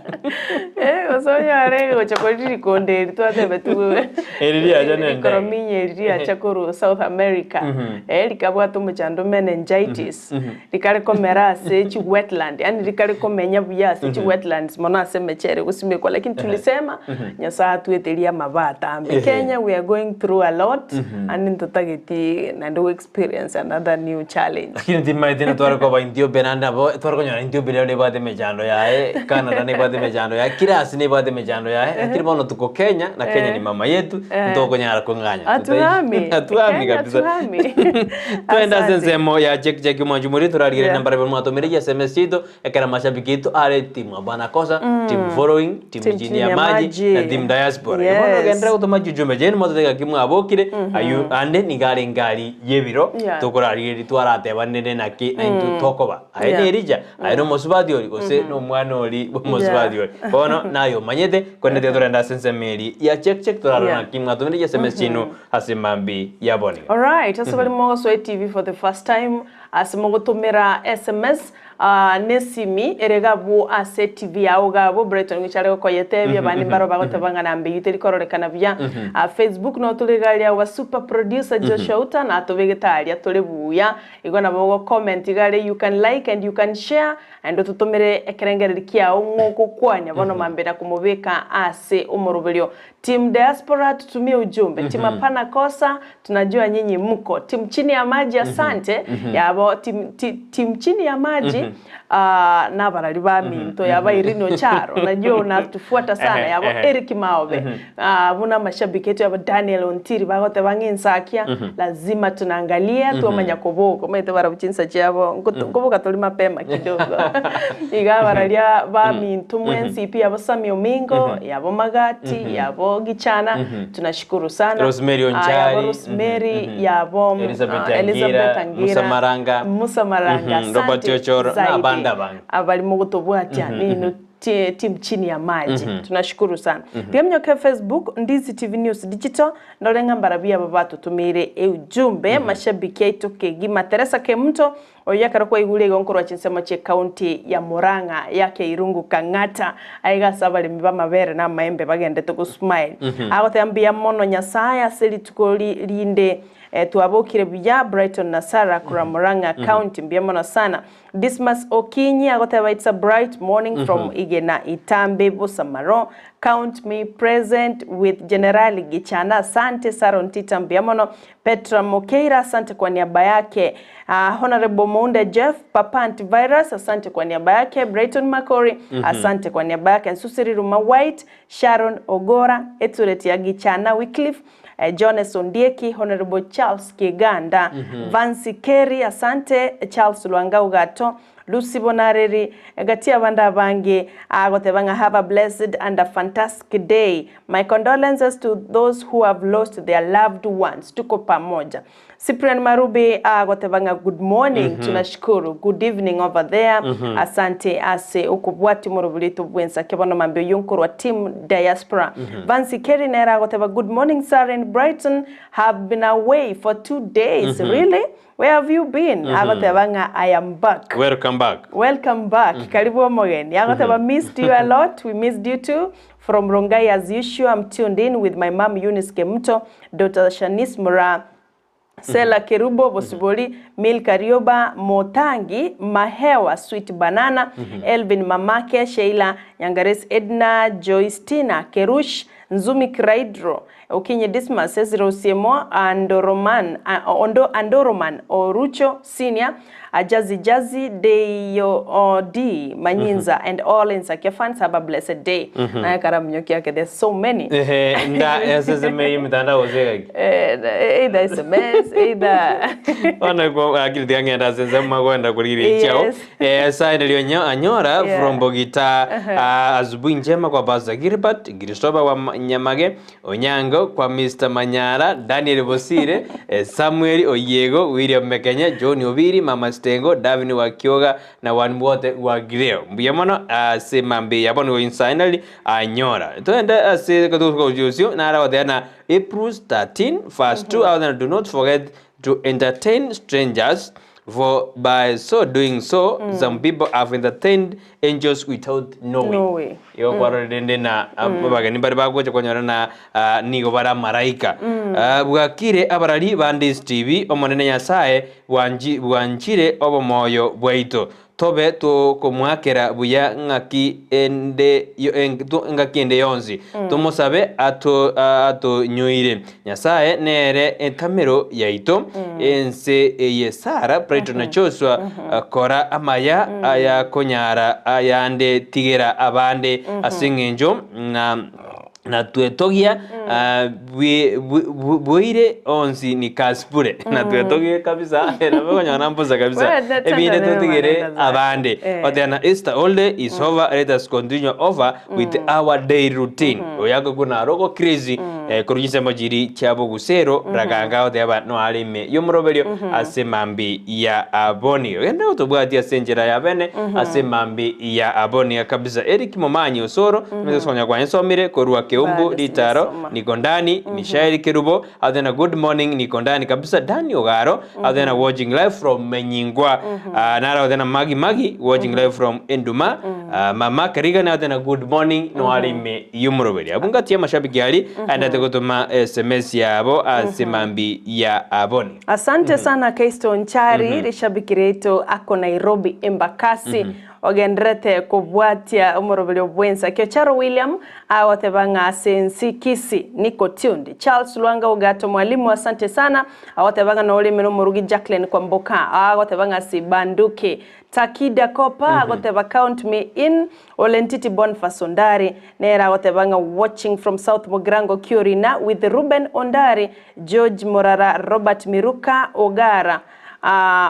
Eh, gose onyore gocha kori rikonde eri twatebetigwe Eri riacha nende. rikorominyo eri riacha korwa South America eh, rikabwata omochando meningitis rikare komera ase chi wetland yaani rikare komenya buya ase chi wetlands mono ase emechere egosimekwa lakini tulisema Nyasaye atweterie amabe atambe. Kenya we are going through a lot and ntotageti naende go experience another new challenge. Lakini timaete na tware koba Ethiopia naende nabo tware konyora Ethiopia rero nebwate emechando yaye, Canada nebwate emechando yaye, kera ase nebwate emechando yaye, lakini bono tuko Kenya na Kenya ni mama yetu, ntokonyara kong'anya. Hatuhami. Hatuhami Kenya kabisa. hatuhami. Twende ase Asante. ensemo ya check check mwanchi moria torarigereria nambara ebere mwatomereria SMS chiaito ekero amashabiki aito are team Hapana Kosa, team following, team Team chini ya maji na team diaspora. Yes. Bono ogenderere gotoma chiujumbe chiaino mototebe gaki mwabokire aywo ande nigo are engari y'ebiro Yeah. tokorarigereria twaratebanere naki naintwe tokoba. Aye Yeah. na Elijah, aye na omosubati oria gose na omwana oria bwa omosubati oria. Bono naye omanyete korende tiga torende ase ensemo eria ya check check torarore Yeah. naki mwatomereria SMS chiaino ase mambia ya bono iga. Alright, ase bari mogosoa etv for the first time ase mogotomera sms Aa nesimi ere gabwo ase etibi yao gabwo Brighton gochia gokoyetebia abande mbaro bagoteba ng'a nambe eyio teri kororekana buya. Aa Facebook no tore iga aria our super producer Joshua Uta natobegete aria tore buya igo nabo ogo comment iga aria you can like and you can share naende ototomere ekerengereri kiao ng'a ogokwania bono mambia na komobeka ase omoroberio. Team diaspora tutumie ujumbe team hapana kosa tunajua nyinyi mko team chini ya maji asante yabo team, team chini ya maji ah, nabarari baminto yaba Irene Ocharo najua unatufuata sana yabo Eric Maobe ah, buna amashabiki etu yabo Daniel Ontiri bagoteba ng'a ensakia lazima tunaangalia twamanya koboka omanyete barabwo chinsa chiabo nkoboka tori mapema kidogo iga abararia baminto mwensi pi yabo Sammy Omingo yabo Magati yabo Gichana tunashukuru sana Rosemary Ah, yabo Onchari Rosemary yabo Elizabeth ah, Elizabeth Angira, Angira Musa Maranga Musa Maranga Robert asante Ochoro na zaidi. abande abange. Abarimo gotobwatia nino team chini ya maji tunashukuru sana mm -hmm. Facebook Ndizi TV News Digital ndore ng'a mbarabia aba batotomeire eujumbe mm -hmm. mashabiki aito kegima Teresa Kemunto oyo ekero kwaigure igo nkorwa chinsemo chie county ya Murang'a ya Keirungu Kang'ata aiga ase abaremi b'amabere na amaembe bagendete gosmile mm -hmm. agoteba mbuya mono Nyasaye ase rituko rinde eh, twabokire buya Brighton na Sarah korwa Murang'a county mbuya mono sana Dismas Okinyi agoteba it's a bright morning from Igena Itambe Bosamaro count me present with Generali Gichana asante Sarah Ontita mbuya mono Petra Mokeira asante kwa niaba yake uh, Honorable Mounda Jeff Papa Antivirus asante kwa niaba yake Brighton Makori asante kwa niaba yake Nsusiri Ruma White Sharon Ogora Etureti ya Gichana Wycliffe eh, Jones Ondieki Honorable Charles Kiganda mm -hmm. Vansi Kerry asante Charles Lwanga Ugato Lucy Bonareri gati abande abange agoteba ng'a have a blessed and a fantastic day my condolences to those who have lost their loved ones tuko pamoja Cyprian Marubi agoteba ng'a good morning mm -hmm. tunashukuru good evening over there mm -hmm. asante ase okobwati omoroborito bw'ensake bono mambia oyio nkorwa team diaspora mm -hmm. Vansi Kerry nere agoteba good morning sir in Brighton have been away for 2 days mm -hmm. really where have you been mm -hmm. agoteba ng'a I am back Welcome back. Welcome back. Mm -hmm. Karibu omogeni. Agoteba mm -hmm. missed you a lot. We missed you too. From Rongai as usual, I'm tuned in with my mom Eunice Kemuto, Dr. Shanice Mura, Sela Kerubo Bosibori, Milka Rioba, Motangi, Mahewa, Sweet Banana, Elvin Mamake, Sheila Nyangares, Edna, Joyce Kerush, Nzumi Kraidro, Okinyi Dismas, Ezra Osiemo, Andoroman, Ondo, Andoroman, Orucho Senior, Ajazi Jazi, Deyo D, Manyinza, and all in Sakia fans, have a blessed day. Na kara mnyoki yake, there's so many. Ehe, nda eseseme mitandao osegaki. Either SMS, either Ona ko akili tiang'enda ase ensemo magoenda korigereria chiao. Yes. Eh, Saida Lionyo Anyora Yeah. from Bogita asubuhi njema kwa Pastor Gilbert Christopher wa Nyamage Onyango kwa Mr. Manyara Daniel Bosire eh, Samuel Oyego William Mekenya John Obiri Mama Stengo Davin wa Kioga na wanu wote wa Gireo mbuya mono ase mambe yabo nigo insanally Anyora twende ase katuko usio nara goteana April 13 verse 2 mm -hmm. Do not forget to entertain strangers. For by so doing so some people have entertained angels without knowing. Knowing. Igo kwarorire rende na abageni mbare bagocha kwanyora na ah, nigo bare amaraika. Ah, bwakire abarari ba Ndisi TV, Omonene Nyasae bwanchi bwanchire obomoyo bwaito. Tobe tokomwakera buya ng'aki ende engaki ende yonsi, tomosabe atonyoire. Nyasae nere entamero yaito, ense eye Sara, Brighton na Joshua, kora amaya ayakonyara ayande tigera abande ase eng'encho ng'a Natwetogia bweire onsi ni kasi bure. Natwetogie kabisa nabo okonyora mbosa kabisa. Ebinde totigere abande. Oteba Easter holiday is over let us continue over with our daily routine. Oyo agokwa naro ogo crazy korwa chinsemo chiria chia bogusero raganga agoteba no are ime yomoroberio ase mambi ya aboni. Ogende gotobwatia ase enchera ya bene ase mambi ya aboni kabisa. Eric Momanyi Osoro Sonya kwa nsomire korwa Keumbu Bado Ritaro sijasoma. niko ndani Mishael Kerubo athena good morning niko ndani kabisa Dani Ogaro athena watching live from Menyingwa Ah, nara athena Magi Magi watching live from Enduma Ah, Mama Karigani athena good morning no arime yumuroberi abungati amashabiki ari aendete gotoma SMS yabo ase mambi ya aboni Asante sana Keisto Nchari rishabiki rietu ako Nairobi Embakasi ogenderete kobwatia omoroberio bwensa Kiocharo William agoteba ng'a ase ensi Kisii niko tuned Charles Lwanga Ogato mwalimu asante sana agoteba ng'a norime na omorugi Jacqueline Kwamboka agoteba ng'a sibanduki Takida Kopa agoteba count me in Olentiti Boniface Ondari nere agoteba ng'a watching from South Mugirango Kiorina with Ruben Ondari George Morara Robert Miruka Ogara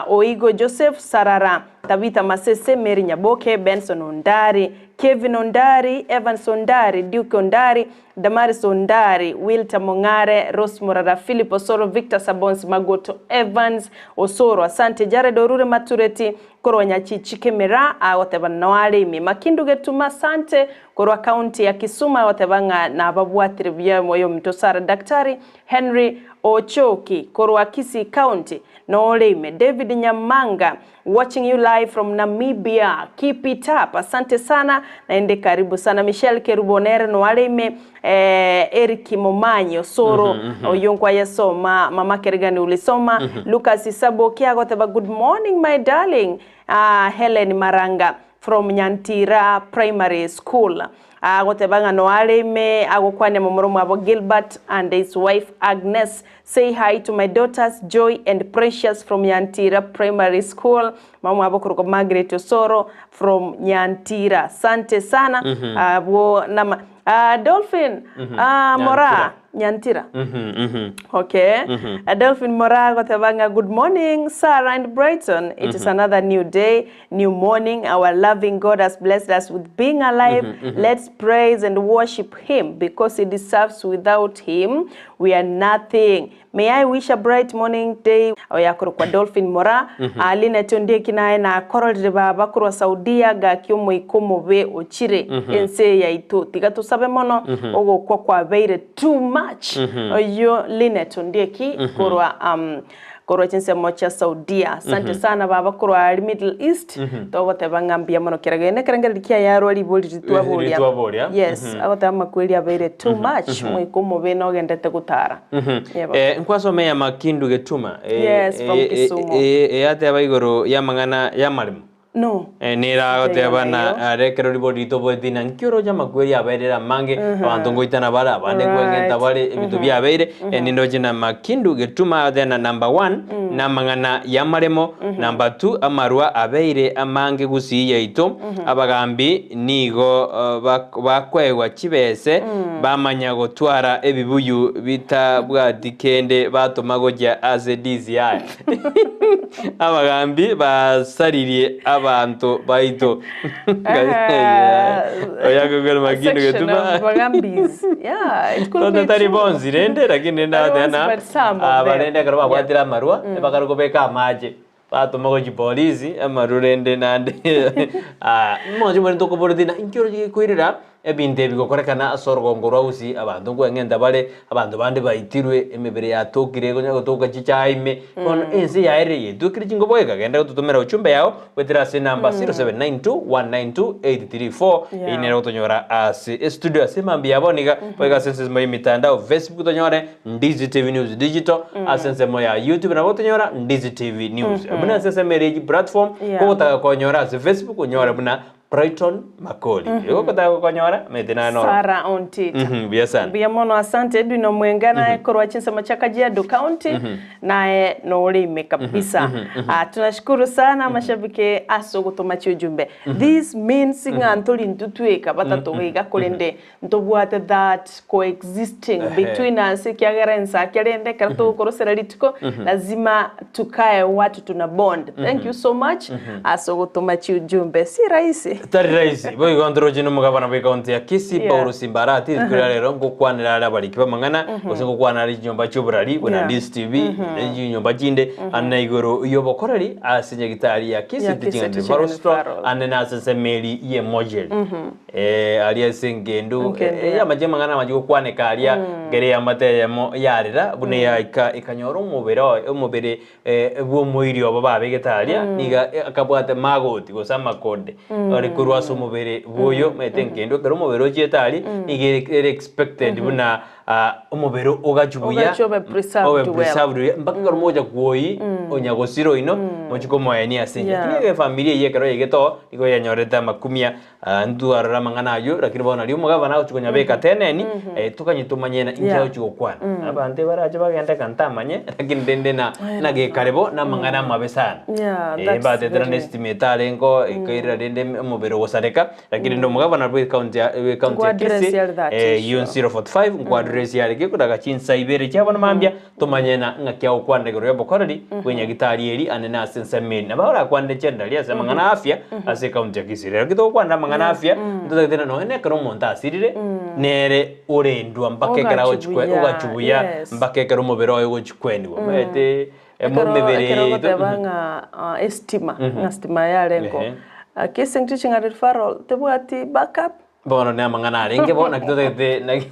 Oigo Joseph Sarara Tabitha Masese Mary Nyaboke Benson Ondari Kevin Ondari Evans Ondari Duke Ondari Damaris Ondari Wilter Mong'are Rose Morara Philip Osoro Victor Sabons Magoto Evans Osoro Asante Jared Orure Matureti korwa Nyachichi Kemera agoteba noare ime Makindu Getuma Asante korwa county ya Kisumu agoteba ng'a nababwatire buya oyominto Sarah Daktari Henry Ochoki korwa Kisii County nore ime David Nyamanga watching you live from Namibia keep it up asante sana naende karibu sana Michelle Kerubo nere noare ime eh, Eric Momanyi Osoro oyio nkwayesoma Mama Kerigani ulisoma Lucas Isaboki agoteba good morning my darling ah, Helen Maranga from Nyantira Primary School Agoteba ng'a noare ime agokwania momura omwabo Gilbert and his wife Agnes. Say hi to my daughters Joy and Precious from Nyantira Primary School. Mama omwabo okorokwa Margaret Osoro from Nyantira. Asante sana abwo nama ah, Dolphin ah, Moraa Nyantira. Okay. Delphine Moraa agoteba ng'a good morning Sarah and Brighton. It is another new day. New morning, our loving God has blessed us with being alive. Let's praise and worship him because he deserves without him we are nothing. May I wish a bright morning day oyakorokwa Dolphin Moraa Linet Ondieki naye nakororire baba korwa Saudia gaki omoika omobe ochire ense eye yaito tiga tosabe mono ogokwa kwabeire too much oyio Linet Ondieki korwa Korwa chinsemo chia Saudia. Asante sana baba korwa aria Middle East. Togoteba ng'a mbuya mono kera gende ekerengererio kiaye arwa ribori ritwaboria. Ritwaboria. Yes, agoteba amakweri abeire too much, moika omobe nogendete gotara. Yebo. Eh, nkwasoma eya Makindu Getuma. Eh, Yes, from eh, eh, Kisumu. eh, eh, eyateba igoro y'amang'ana y'amaremo. No. Nere agoteba Teiyo na naiyo. are ekero ribori ritoboeti na nki oroche amakweri abeire amange, abanto ngoitana bare, abande nkweng'enta Right. bare, ebinto biabeire, nindoche na makindu getuma agoteba na number one, namang'ana y'amaremo, number two, amarwa abeire amange gusii yaito, abagambi nigo bak bakoegwa chibese, bamanya gotwara ebibuyu bitabwati kende batoma gochia ase DCI. Abagambi basaririe abanto baito. Oyakogera A makindu section getuma. of Bagambis. Yeah, it could Tonto be tari true. bonsi rende lakini rende Tari bonsi, abateba but some of na them. barende ekero babwatire amarwa ebakare kobeka amache batoma gochia polisi amarwa rende nande moche more ntokoboreti na inki oroche gekoirera. Ebinto ebi gokorekana ase orogongo rwa Gusii, abanto nkweng'enta bare, abanto bande baitirwe, emebere yatokire ekonya gotoka chichae ime, bono ense yaerire yetwekire chingobo ekagenda gototomera ujumbe yao goetera ase enamba 0792192834 Yeah. eyio nere gotonyora ase estudio ase mambia ya bono iga boigo ase ensemo ya emitandao Facebook tonyore Ndizi TV News Digital ase ensemo ya YouTube nabo gotonyora Ndizi TV News buna ase ensemo ere echi platform Yeah. kogotaka konyora ase Facebook onyore buna Brighton Makori. Igo ogotaka gokonyora, omanyete naye noro. Sarah Ontita. Mhm, buya sana. Mbuya mono asante Edwin Omwenga naye korwa chinsemo chia Kajiado County naye nore ime kabisa. Ah, tunashukuru sana mashabiki ase ogotoma chiujumbe. This means ng'a ntori intwe tweka batatoga iga korende Ntobwate that coexisting between us ekiagera ensake rende ekero togokorosera rituko lazima tukae watu tuna bond. Thank you so much ase ogotoma chiujumbe si rahisi. Tari rahisi. Boigo ntoroche nomogabana bw'ekaunti ya Kisii Yeah. Paul Simbarati rituko ria rero ngokwanera are abariki b'amang'ana gose ngokwana are chinyomba chi'oborari buna Yeah. Ndisi TV ne chinyomba chinde ane igoro y'obokoreri ase nyagitari ya Kisii Ya Kisii Teaching and Teaching Referral and Hospital Referral. ane nase ensemeri y'emojeri. Eh, aria ase engendu Engendu, eh, yeah. amache amang'ana amache gokwaneka aria ekero eamate eyemo yarera buna yaika ekanyora omobere oye omobere eh, bw'omoiri obo babegete aria niga eh, akabwate magoti gose amakonde ore korwa ase omobere bwoyo omanyete engendu ekero omobere ochiete aria niga ere ere expected buna ah, omobere ogachwe buya Ogachwe obe preserved obe well. preserved buya mpaka ekero mogocha kwoyi onya gosira oino mochie komoenia ase enchera. Yeah. Lakini efamiri eyio ekero yaigete oo nigo yanyorete amakumia Ah, ntwarore amang'ana ayio, lakini bono nario omogabana agochia konyabeka teneni, eh, tokanye tomanye na inki Yeah. agochia gokwana. Abanto ebarache bagende eka ntamanye, lakini rende na nagekare bo namang'ana amabe sana. Yeah, Eh, that's mbatetera very- na estima etarenge oo, ekairera rende omobere ogosareka, lakini rende omogabana bwe county ya bwe county ya Nkoaddress Kisii, yare that eh, issue. eyio 045 nkoaddress yare gekoraga chinsa ibere chia bono mambia, Tomanye na ng'aki agokwanera igoro y'obokoreri bw'enyagitari eri ane na ase ensemo eri. Nabo orakwanere generally ase amang'ana a afya ase ecounty ya Kisii. Rero togokwanera amang'ana a afya, ntotagete na nonya na ekero omonto asirire, nere orendwa mpaka ekero Ogachwa agochi buya, ogachwa buya yes. mpaka ekero omobere oye ogochi kwenigwa. Omanyete Ekero emebere ekero yaito ogoteba ng'a ah, estima, ng'a stima yarengeo, Ehe. Kisii Teaching and Referral tebwati backup? Bono namang'ana arenge bo, naki totagete naki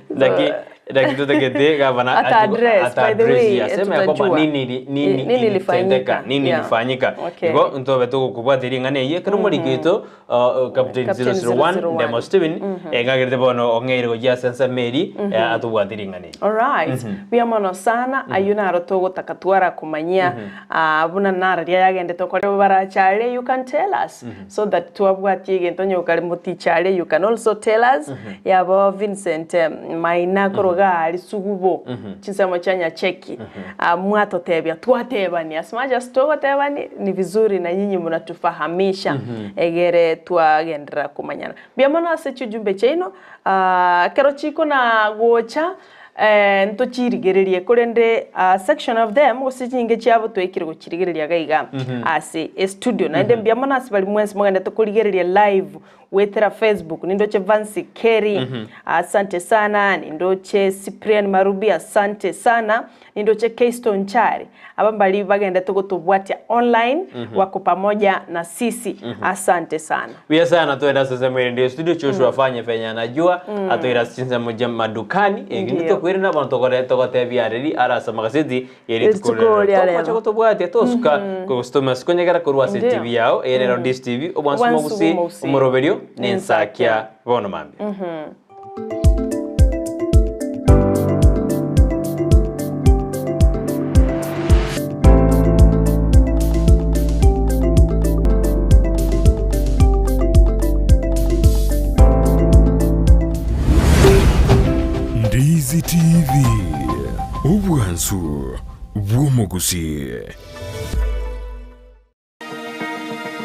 naki naki totagete gavana Ata address, by the way, address aseme ya kwamba tutajua. nini ili- nini Nini ilitendeka ilifanyika. nini Yeah. ilifanyika Okay. igo ntobe togokobwatia ring'ana eyio ekero omoriki oito uh, captain Captain 001 001. Ndemo Stephen eng'agerete bono ong'eire gochia ase ensemo eri eh, atobwatie ring'ana eri Alright. Buya mono sana ayio naro togotaka twara komanyia ah, buna nararia yagendete okore barachare you can tell us So that twabwatie egento onye okare moticha aria you can also tell us yabo Vincent Maina korwa iga aria Sugubo chinsemo chia Nyacheki ah, mwatotebia twatebania as much as togotebani ni vizuri na nyinyi mnatufahamisha egere twagenderera komanyana. Mbuya mono ase chiujumbe chiaino ah, ekero chikona gocha Ntochirigererie, korende a section of them, gose chinyinge chiabo twaikire gochirigereria iga iga ase estudio. Naende mbuya mono ase baria mwensi mogendete korigereria live goetera Facebook, nindoche Vancy Kerry, asante sana, nindoche Cyprian Marubi, asante sana, nindoche Keyston Chari, aba mbari bagendete gotobwatia online, wako pamoja na sisi, asante sana. Buya sana twende ase ensemo erinde estudio Joshua afanye venye anajua atoira ase chinsemo chia madukani eki Ndiyo. tokoirana bono tokore togotebia areri are ase amagaseti ye rituko Rituko rero ria togocha rero. gotobwatia tosuka gose konyegera korwa ase Ndiyo. TV yao eye nero Ndisi TV obwansu Obwansu mogusi bw'omogusii. omoroberio nensakia bono mambia. Ndizi TV, obwansu bw'omogusii.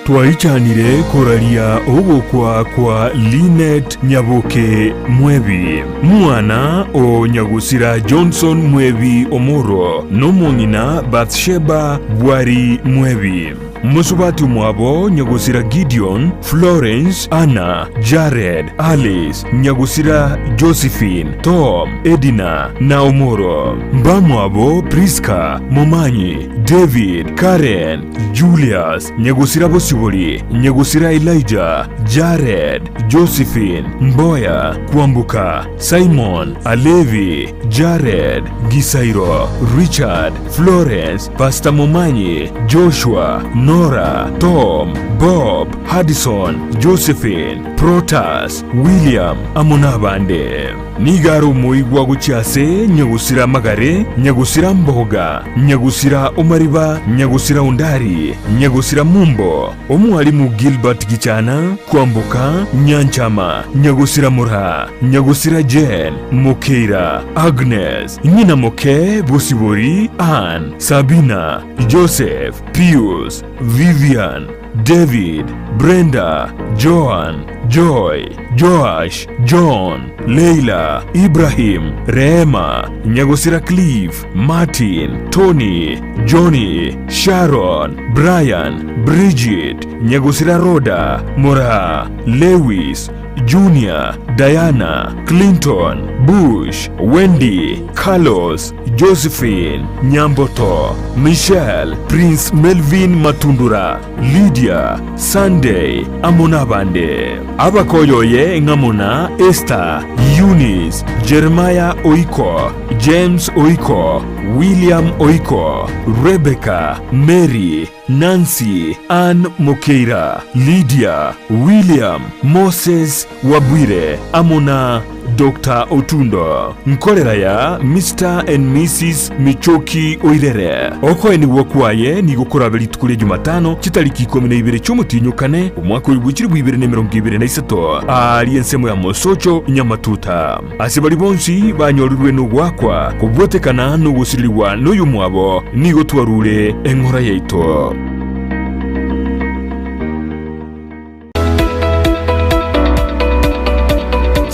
Twaichanire koraria ogokwa kwa Linet Nyaboke Mwebi, mwana o nyagosira Johnson Mwebi Omoro, nomong'ina Bathsheba Bwari Mwebi. Mosubati omwabo nyagosira Gideon, Florence, Anna, Jared, Alice, nyagosira Josephine, Tom, Edina, na Omoro. Mbamwabo Prisca, Momanyi, David, Karen, Julius, nyagosira Bosibori, nyagosira Elijah, Jared, Josephine, Mboya, Kwamboka, Simon, Alevi, Jared, Gisairo, Richard, Florence, Pastor Momanyi, Joshua, Nora, Tom, Bob, Hudson, Josephine, Protas, William, amo nabande. Nigo are omoigwa gochia ase nyagosira amagare, nyagosira mboga, nyagosira omariba, nyagosira ondari, nyagosira mumbo, omwalimu Gilbert Gichana, Kwamboka, Nyanchama, nyagosira Mura, nyagosira Jane, Mokeira, Agnes, ng'ina moke Bosibori, Ann, Sabina, Joseph, Pius, Vivian, David, Brenda, Joan, Joy, Joash, John, Leila, Ibrahim, Rehema, nyagosira Cliff, Martin, Tony, Johnny, Sharon, Brian, Bridget, nyagosira Rhoda, Moraa, Lewis, Junior, Diana, Clinton, Bush, Wendy, Carlos, Josephine, Nyamboto, Michelle, Prince Melvin Matundura, Lydia, Sunday, amo nabande. Abakoyoye ng'amo na Esther, Eunice, Jeremiah Oiko, James Oiko, William Oiko, Rebecca, Mary, Nancy, Ann Mokeira, Lydia, William, Moses Wabwire amo na Doctor Otundo. Nkorera ya Mister and Missus Michoki Oirere. Okoenigwa kwaye nigo korabe rituko ria Jumatano chitariki ikomi na ibere chi'omotienyi kane omwaka oyo bw'echilifu 2023 aaria ensemo ya Mosocho Nyamatuta. Ase baria bonsi banyorirwe nogoakwa kobwatekana nogosirerigwa noyomwabo, nigo twarure eng'ora yaito.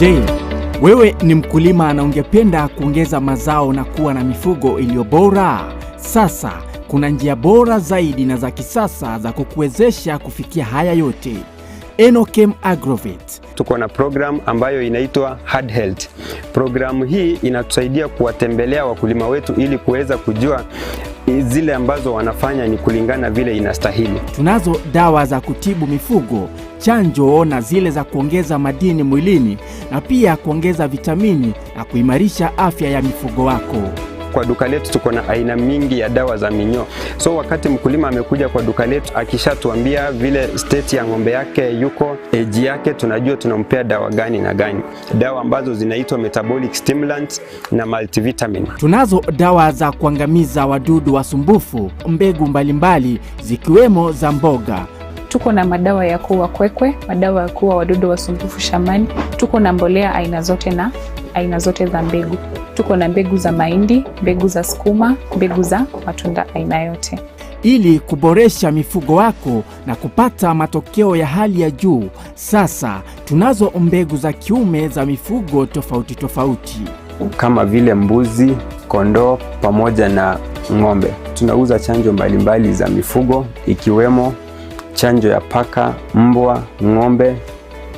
Je, wewe ni mkulima na ungependa kuongeza mazao na kuwa na mifugo iliyo bora? Sasa kuna njia bora zaidi na za kisasa za kukuwezesha kufikia haya yote. Enochem Agrovet. Tuko na program ambayo inaitwa Hard Health. Programu hii inatusaidia kuwatembelea wakulima wetu ili kuweza kujua zile ambazo wanafanya ni kulingana vile inastahili. Tunazo dawa za kutibu mifugo, chanjo na zile za kuongeza madini mwilini na pia kuongeza vitamini na kuimarisha afya ya mifugo wako. Kwa duka letu tuko na aina mingi ya dawa za minyoo. So wakati mkulima amekuja kwa duka letu akishatuambia vile state ya ng'ombe yake yuko, age yake, tunajua tunampea dawa gani na gani. Dawa ambazo zinaitwa metabolic stimulants na multivitamin. Tunazo dawa za kuangamiza wadudu wasumbufu, mbegu mbalimbali zikiwemo za mboga. Tuko na madawa ya kuua kwekwe, madawa ya kuua wadudu wasumbufu shambani. Tuko na mbolea aina zote na aina zote za mbegu. Tuko na mbegu za mahindi, mbegu za sukuma, mbegu za matunda aina yote. Ili kuboresha mifugo wako na kupata matokeo ya hali ya juu, sasa tunazo mbegu za kiume za mifugo tofauti tofauti kama vile mbuzi, kondoo pamoja na ng'ombe. Tunauza chanjo mbalimbali za mifugo ikiwemo chanjo ya paka, mbwa, ng'ombe,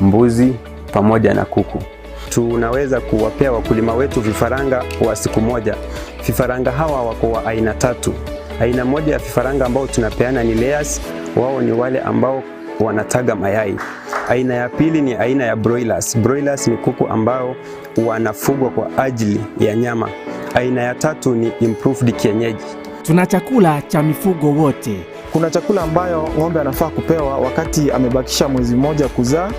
mbuzi pamoja na kuku. Tunaweza kuwapea wakulima wetu vifaranga wa siku moja. Vifaranga hawa wako wa aina tatu. Aina moja ya vifaranga ambao tunapeana ni layers, wao ni wale ambao wanataga mayai. Aina ya pili ni aina ya broilers. Broilers ni kuku ambao wanafugwa kwa ajili ya nyama. Aina ya tatu ni improved kienyeji. Tuna chakula cha mifugo wote. Kuna chakula ambayo ng'ombe anafaa kupewa wakati amebakisha mwezi mmoja kuzaa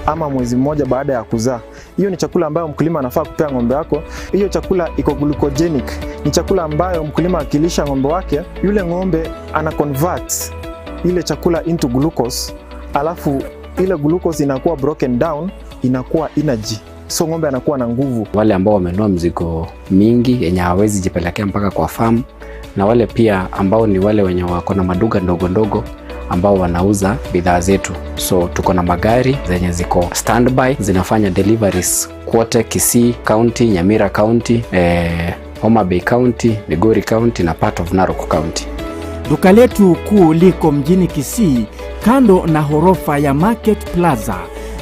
ama mwezi mmoja baada ya kuzaa. Hiyo ni chakula ambayo mkulima anafaa kupea ng'ombe wako. Hiyo chakula iko glucogenic, ni chakula ambayo mkulima akilisha ng'ombe wake, yule ng'ombe ana convert ile chakula into glucose, alafu ile glucose inakuwa broken down, inakuwa energy, so ng'ombe anakuwa na nguvu. Wale ambao wamenunua mzigo mingi yenye hawawezi jipelekea mpaka kwa farm, na wale pia ambao ni wale wenye wako na maduka ndogo ndogo ambao wanauza bidhaa zetu. So tuko na magari zenye ziko standby zinafanya deliveries kwote Kisii County, Nyamira County, Homa Bay County, Migori County na part of Narok County. Duka letu kuu liko mjini Kisii kando na ghorofa ya Market Plaza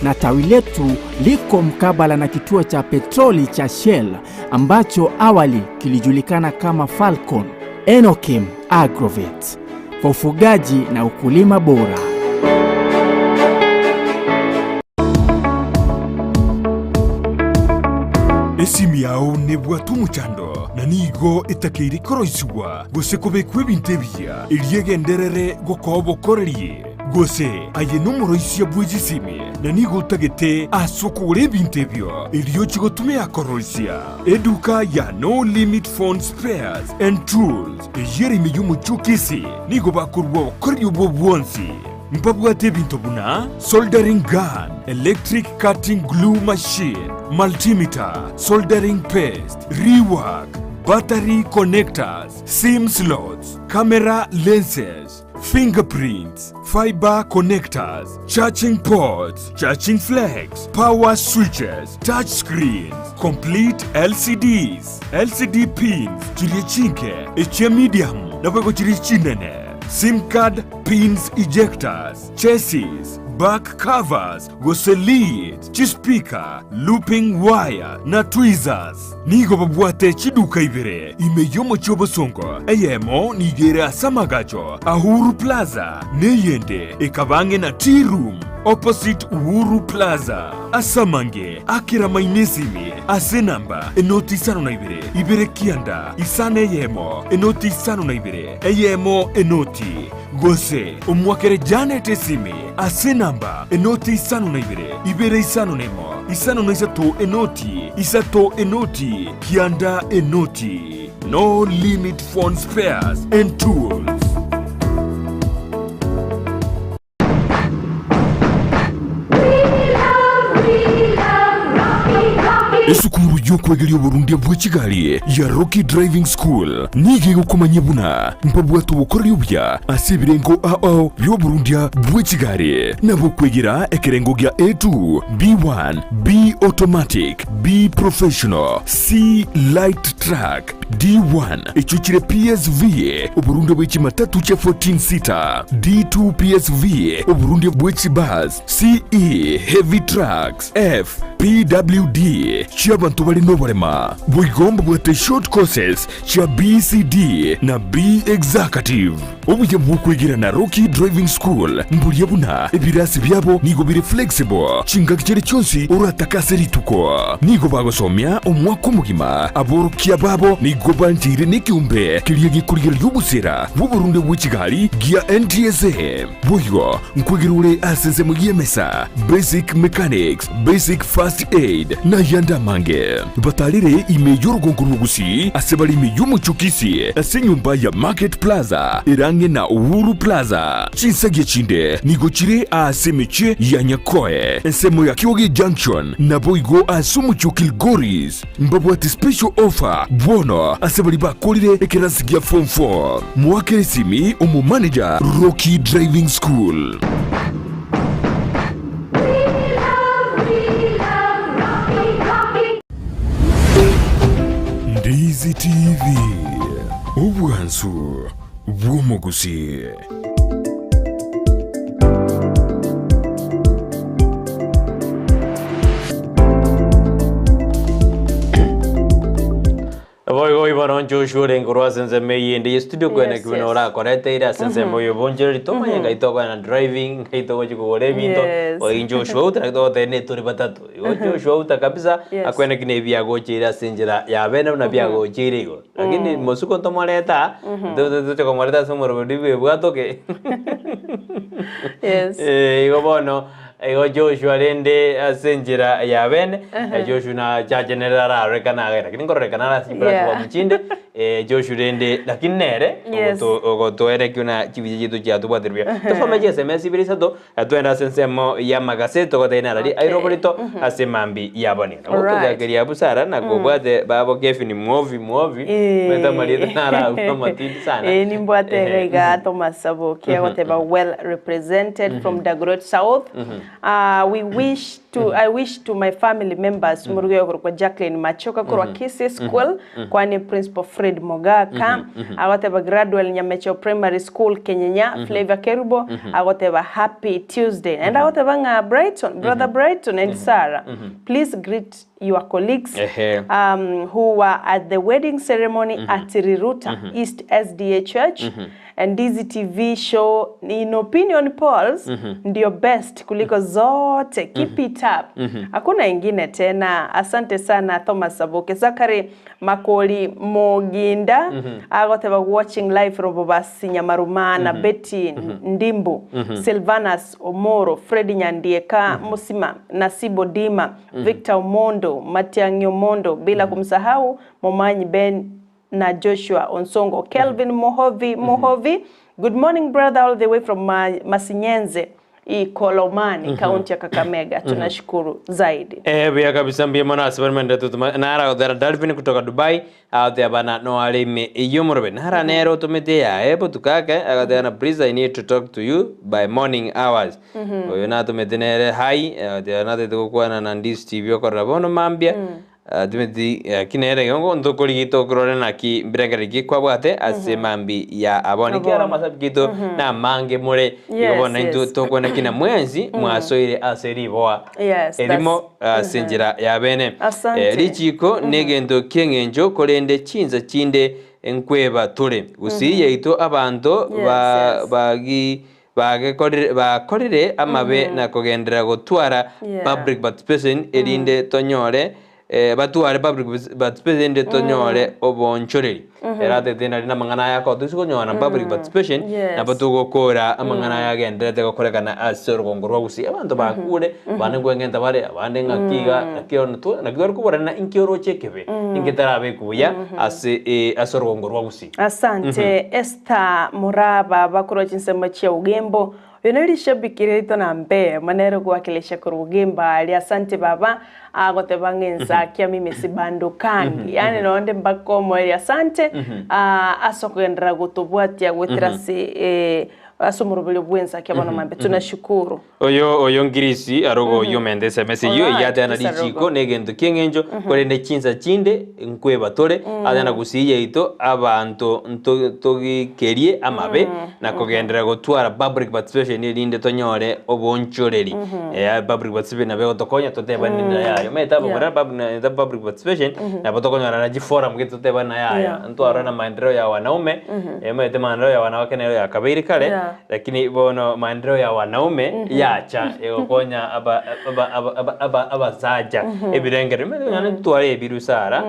na tawi letu liko mkabala na kituo cha petroli cha Shell ambacho awali kilijulikana kama Falcon. Enokim Agrovet kwa ufugaji na ukulima bora. Esimi yao nebwate omochando, na nigo etakeire koroisigwa gose kobekwa ebinto ebiya, erio egenderere gokoa obokoreri. Gose aye nomoroisia bwe chisimi, na nigo otagete ase okogora ebinto ebio, erio ochie gotumia koroisia. Eduka ya No Limit Phone Spares and Tools, eyio ere ime y'omochie o Kisii, nigo bakorua obokoreri obwo bwonsi. Mbabwate ebinto buna soldering gun, electric cutting glue machine, multimeter, soldering paste, rework, battery connectors, sim slots, camera lenses, fingerprints, fiber connectors, charging ports, charging flex, power switches, touch screens, complete LCDs, LCD pins, chiria chinke, echia medium, naboigo chiria chinene, sim card pins ejectors, chassis, back covers, gose leads, chispeaker, looping wire, na tweezers. Nigo babwate chiduka ibere ime y'omochie obosongo, eyemo nigo ere ase amagacho a Uhuru Plaza, na eyende ekaba ang'e na Tea Room opposite Uhuru Plaza. Ase amange akera maino esimi ase enamba enoti 52 2 9 eyemo enoti 52 eyemo enoti, gose omoakere Janet esimi ase enamba enoti 52 2 51 53 enoti isato enoti kianda enoti. No Limit Phone Spares and Tools. Esukuru y'okwegeria oborundia bwe chigari ya Rocky Driving School nigo egokomanyia buna mbabwate obokoreri obuya ase ebirengo ao bi'oborundia bwe chigari, nabo okwegera ekerengo gia A2, B1, B Automatic, B Professional, C Light Truck, D1 echio chire PSV, oborundia bwe chimatatu chia 14 seater, D2 PSV, oborundia bwe chibus, CE Heavy Trucks, F PWD chi'abanto bare noborema. Boigo mbabwate short courses chia BCD na B Executive. Obuya bw'okwegera na Rocky Driving School mboria buna ebirasi biabo nigo bire flexible chingaki chiria chionsi oratake ase rituko. Nigo bagosomia omwaka omogima. Aborokia babo nigo bancheire nekeombe keria gekorigereria obosera bw'oborunde bwe chigari gia NTSA. Boigo nkwegera ore ase ensemo y'emesa, basic mechanics, basic first aid, na ayande amange. Batarere ime y'orogongo rw'Ogusii ase bare ime y'omochie o Kisii ase enyomba ya Market Plaza ere ang'e na Uhuru Plaza. Chinsagia chinde nigo chire aase emechie ya Nyakoe, ensemo ya Kioge Junction, naboigo ase omochie o Kilgoris. Mbabwate special offer bono ase baria bakorire ekerasi gia form 4. Moakere esimi omomanager Rocky Driving School. Ndizi TV, obwansu bw'omogusii. Boigo ibono Joshua orenge korwa ase ensemo eyio ende ye studio kwene Yes, kibuna yes. orakoreteire ase ensemo ya obonchereri tomanye ngai tokogenda driving ngai togochia kogora ebinto Yes. oyi Joshua outa naki togoteba ne tore batato igo Joshua outa kabisa Yes. akwene ki nebi agocheire ase enchera ya bene buna biagocheire igoro lakini mosuko ntomoreta aa toche komoreta ase omoroberi bwebwatoke Yes. Eh, igo bono Igo Joshua rende ase enchera ya bene, Joshua nachache nere ararorekane iga, lakini nkororekana are ase chiplatform Yeah. chinde, eh, Joshua rende lakini nere Yes. ogoto ogotoerekia buna chibicha chiaito chiatobwatire buya. Tosome chi sms ibere isato, twende ase ensemo ya amagaseti togotebia narari Okay. aire oborito ase mambia ya bono. Nabo Alright. tochakeria busara na kobwate babo Kevin Mwovi Mwovi, omanyete amarieta naro abwo amatindi sana. Eh, nimbwate iga Ehe, iga Thomas Saboki agoteba well represented from Dagoret South. Ah, we wish to I wish to my family members moruge okorokwa Jacqueline Machoka korwa Kisii School kwani Principal Fred Mogaka agoteba Gradwell Nyamecho Primary School Kenyenya Flavor Kerubo agoteba happy Tuesday naende agoteba ng'a Brighton brother Brighton and Sarah please greet your colleagues Ehe. um, who were at the wedding ceremony at Riruta East SDA Church and Dizzy TV show in opinion polls ndio best kuliko zote keep it up hakuna ingine tena asante sana Thomas Sabuke Zachary Makoli Moginda agoteba watching live from Bobasi Nyamarumana Betty Ndimbu Silvanus Omoro Fred Nyandieka Musima Nasibo Dima Victor Omondo Matiang'i Omondo bila kumsahau Momanyi Ben na Joshua Onsongo Kelvin Mohovi Mohovi good morning brother all the way from Ma Masinyenze Ikolomani kaunti ya Kakamega tunashukuru zaidi. Eh, buya kabisa mbuya mono ase barimende tutuma nara othera Dalvin kutoka Dubai agotea bana no arime iyo morobe nara nere otumete yae botukake agotea na please I need to talk to you by morning hours. Oyo natumete nere hi agotea natete gokwana na Ndisi TV okorora bono mambia atumeti ki nere igo ntokorigita okorore naki mbirengererio ki kwabwate ase mambi ya abone kiara amasabi kito na amange more igo bono intwe tokwana ki na mwensi mwasoire ase riboa erimo ase enchera ya bene. Asante. Richiko negento ki'eng'encho korende chinsa chinde nkweba tore. Gusii yaito abanto ba bagi bagekorire bakorire amabe na kogenderera gotwara public participation erinde tonyore batware public participation erinde tonyore oboonchoreri. Ere atete nari namang'ana aya akotoisia konyora public participation nabo togokora amang'ana aya agendererete gokorekana ase orogongo rwa gusii. Abanto bakure, abande nkweng'enta bare, abande ng'aki iga, naki ono to naki tware koborana inki oroche ekebe, inki etarabekwa buya ase ase orogongo rwa gusii. Asante Esther Muraba bakorwa chinsemo chia Ugembo. Oyo nere rishabiki riaito namba eyemo nere ogowakilisha korwa Ugembo aria. Asante baba agoteba ng'a ensakia mimi sibandukangi yaani nonde mpaka omoerio. Asante ase okogenderera gotobwatia goetera ase ase omoroberio bw'ensakia bono mambia. Tunashukuru. Oyo oyo Ngirisi arogo oyio omente SMS eyio Alright, eyatena Chris richiko Arogo. negento kieng'encho korende chinsa chinde nkweba tore atena gusii yaito abanto nto togikerie amabe na kogenderera gotwara public participation erinde tonyore obonchoreri eh public participation nabo egotokonya totebane na yaye omanyete abwo yeah. Public participation nabo tokonyora na chiforum gete totebane na yaya ntwarore na maendeleo ya wanaume omanyete maendeleo ya wanawake nero yakabeire kare Lakini bono maendeleo ya wanaume yacha egokonya aba aba aba aba aba abasacha ebirengererio omanyete onye ntitware ebiru sara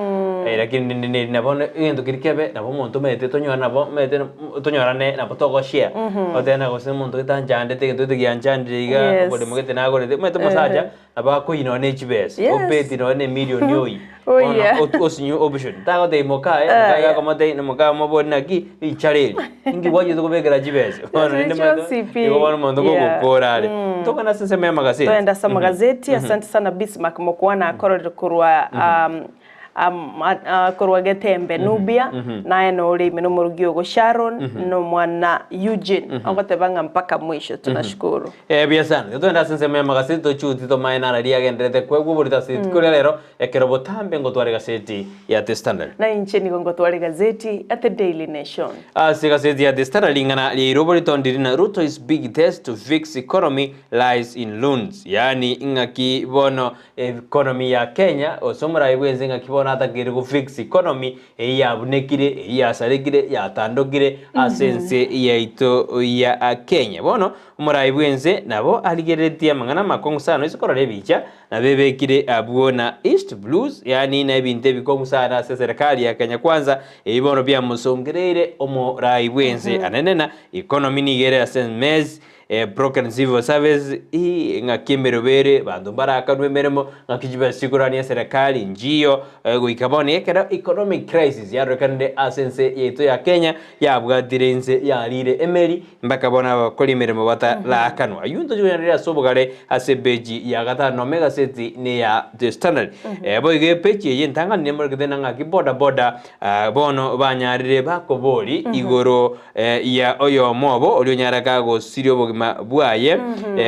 lakini rende neri nabo egento keria kebe nabo omonto omanyete tonyore nabo omanyete tonyorane nabo togoshare otebe na gose omonto gete anchandete egento gete gianchandire iga oboremo gete nagorete omanyete omosacha Nabo akoyia nonya ne chibesa, obeti nonya ne emilioni oyio. Oh, Bono yeah. ot- osinye option. Tagotebia mokaye, mokaye gakomotebia na mokaye omobori naki richara eri. Inki gwachete kobekera chibesa? Bono rende Chicha omanyete, CP. igo bono omonto Yeah. gogokora are. Togende ase ensemo ya amagazeti. Toende ase amagazeti. Asante sana Bismarck Mokwana akororire korwa um, Korwa Getembe, Nubia, naye nore ime nomorugi ogo Sharon, nomwana Eugene, ogoteba ng'a mpaka mwisho. Tunashukuru. Eh, buya sana. Igo togende ase ensemo y'amagaseti tochuti tomaye nara riria agenderete kwegwa oborito ase rituko ria rero, ekero botambe ngotwara egaseti ya The Standard. Na inche nigo ngotwara egazeti ya The Daily Nation. Ase egaseti ya The Standard ring'ana riaire oborito ndiri na Ruto is big test to fix economy lies in loans, yaani ing'aki bono Economy ya Kenya, gose omorai bwense ng'aki bono atakeire go fix economy eyio yabunekire, eyio yasarekire, yatandokire ase ense yaito ya Kenya. Bono omorai bwense nabo arigereretie amang'ana amakong'u sana ase korora ebicha nabo ebekire abwo na East Blues yaani na ebinto ebikong'u sana ase eserekari ya Kenya Kwanza ebi bono biamosongereire omorai bwense anene na economy nigo ere ase mess Broken civil service, ii, ng'aki emeremo ere, abanto mbarakanwe emeremo, ng'aki chibesa chikorania eserekari nchiyo, goika bono ekero economic crisis yarorekanire ase ense yaito ya Kenya, yabwatire inse yarire emeri, mpaka bono abakori emeremo batarakanwa. Aywo ntochi konyareria ase obogare ase epeji ya gatano nome egaseti ne ya The Standard. Boigo epeji eye entang'ani nemorekete na ng'aki boda boda bono banyarire bakobori igoro ya oyomo obo oria onyare kagosiria obogima. obogima bwaye.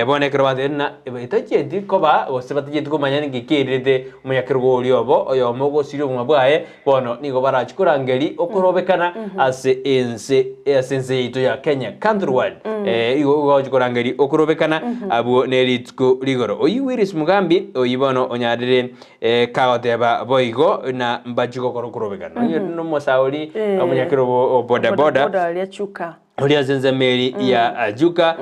Bono ekero batebire ng'a etachieti koba gose batachieti komanya ninki keirete omonyakerogo oria obo oyomo ogosiria obogima bwaye, bono nigo barachie korangeria okorobekana ase ense ase ense yaito ya Kenya countrywide. Igo bagochia korangeria okorobekana abwo ne rituko rigoro. Oyio Willis Mugambi oyio bono onyarire Kagoteba boigo, na mbachie gokora okorobekana. Onye nomosaori omonyakerogo o bodaboda Bodaboda aria Chuka. oria ase ensemo eri ya Chuka,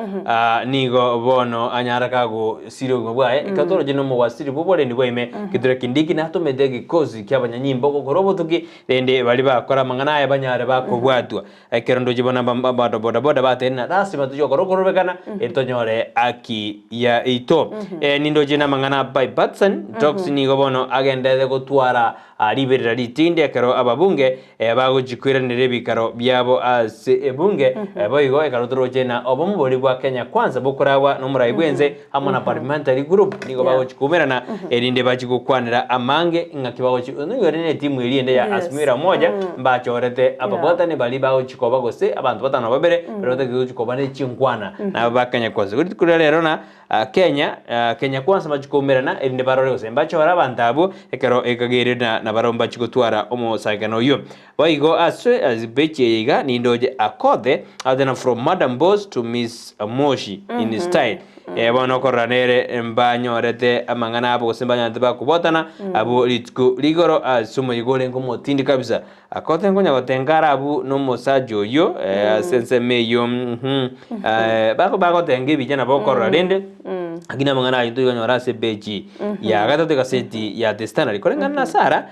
nigo bono anyara kagosiria obogima bwaye. Ekero toroche nomogwasiri bw'oborendi bwa ime, Kithure Kindiki natomete egekosi ki'abanyanyimbo gokora obotuki, rende baria bakora amang'ana aya banyare bakobwatwa. Ekero ndoche bono abanto bodaboda batenena, lasima tochie gokora okorobekana, eri tonyore haki yaito. Nindoche namang'ana by Patson, Jocks nigo bono agenderete gotwara riberera ritindi ekero ababunge bagochia koiranera ebikaro biabo ase ebunge. Boigo ekero toroche na obomo boria bwa Kenya Kwanza bokoragwa nomorai bwense amo na parliamentary group nigo bagochia koumerana erinde bachie gokwanera amange ng'aki bagochia nigo ere ne etimu eria ende ya Azimio la Umoja mbachorete ababwatani baria bagochia koba gose abanto batano na babere baria batagete gochia koba ne chinkwana nabo ba Kenya Kwanza. Igo rituko riria rero na Kenya Kenya Kwanza mbachie koumerana erinde barore gose mbachore abanto abwo ekero ekageire na nabarabwo mbachie gotwara omosangekano oyio. Boigo ase epeji eye iga nindoche Akothe agoteba from Madam Boss to Miss Moshi in style. Bono okorora nere mbanyorete amang'ana abo gose mbanyorete bakobwatana abwo rituko rigoro ase omoyega orenge omotindi kabisa. Akothe nkonya gotenga are abwo na omosacha oyio ase ensemo eyio bagotenga ebicha nabo okorora rende Lakini amang'ana ayio toikonyora ase epeji ya gatato egaseti ya The Standard. Koreng'ana na Sarah,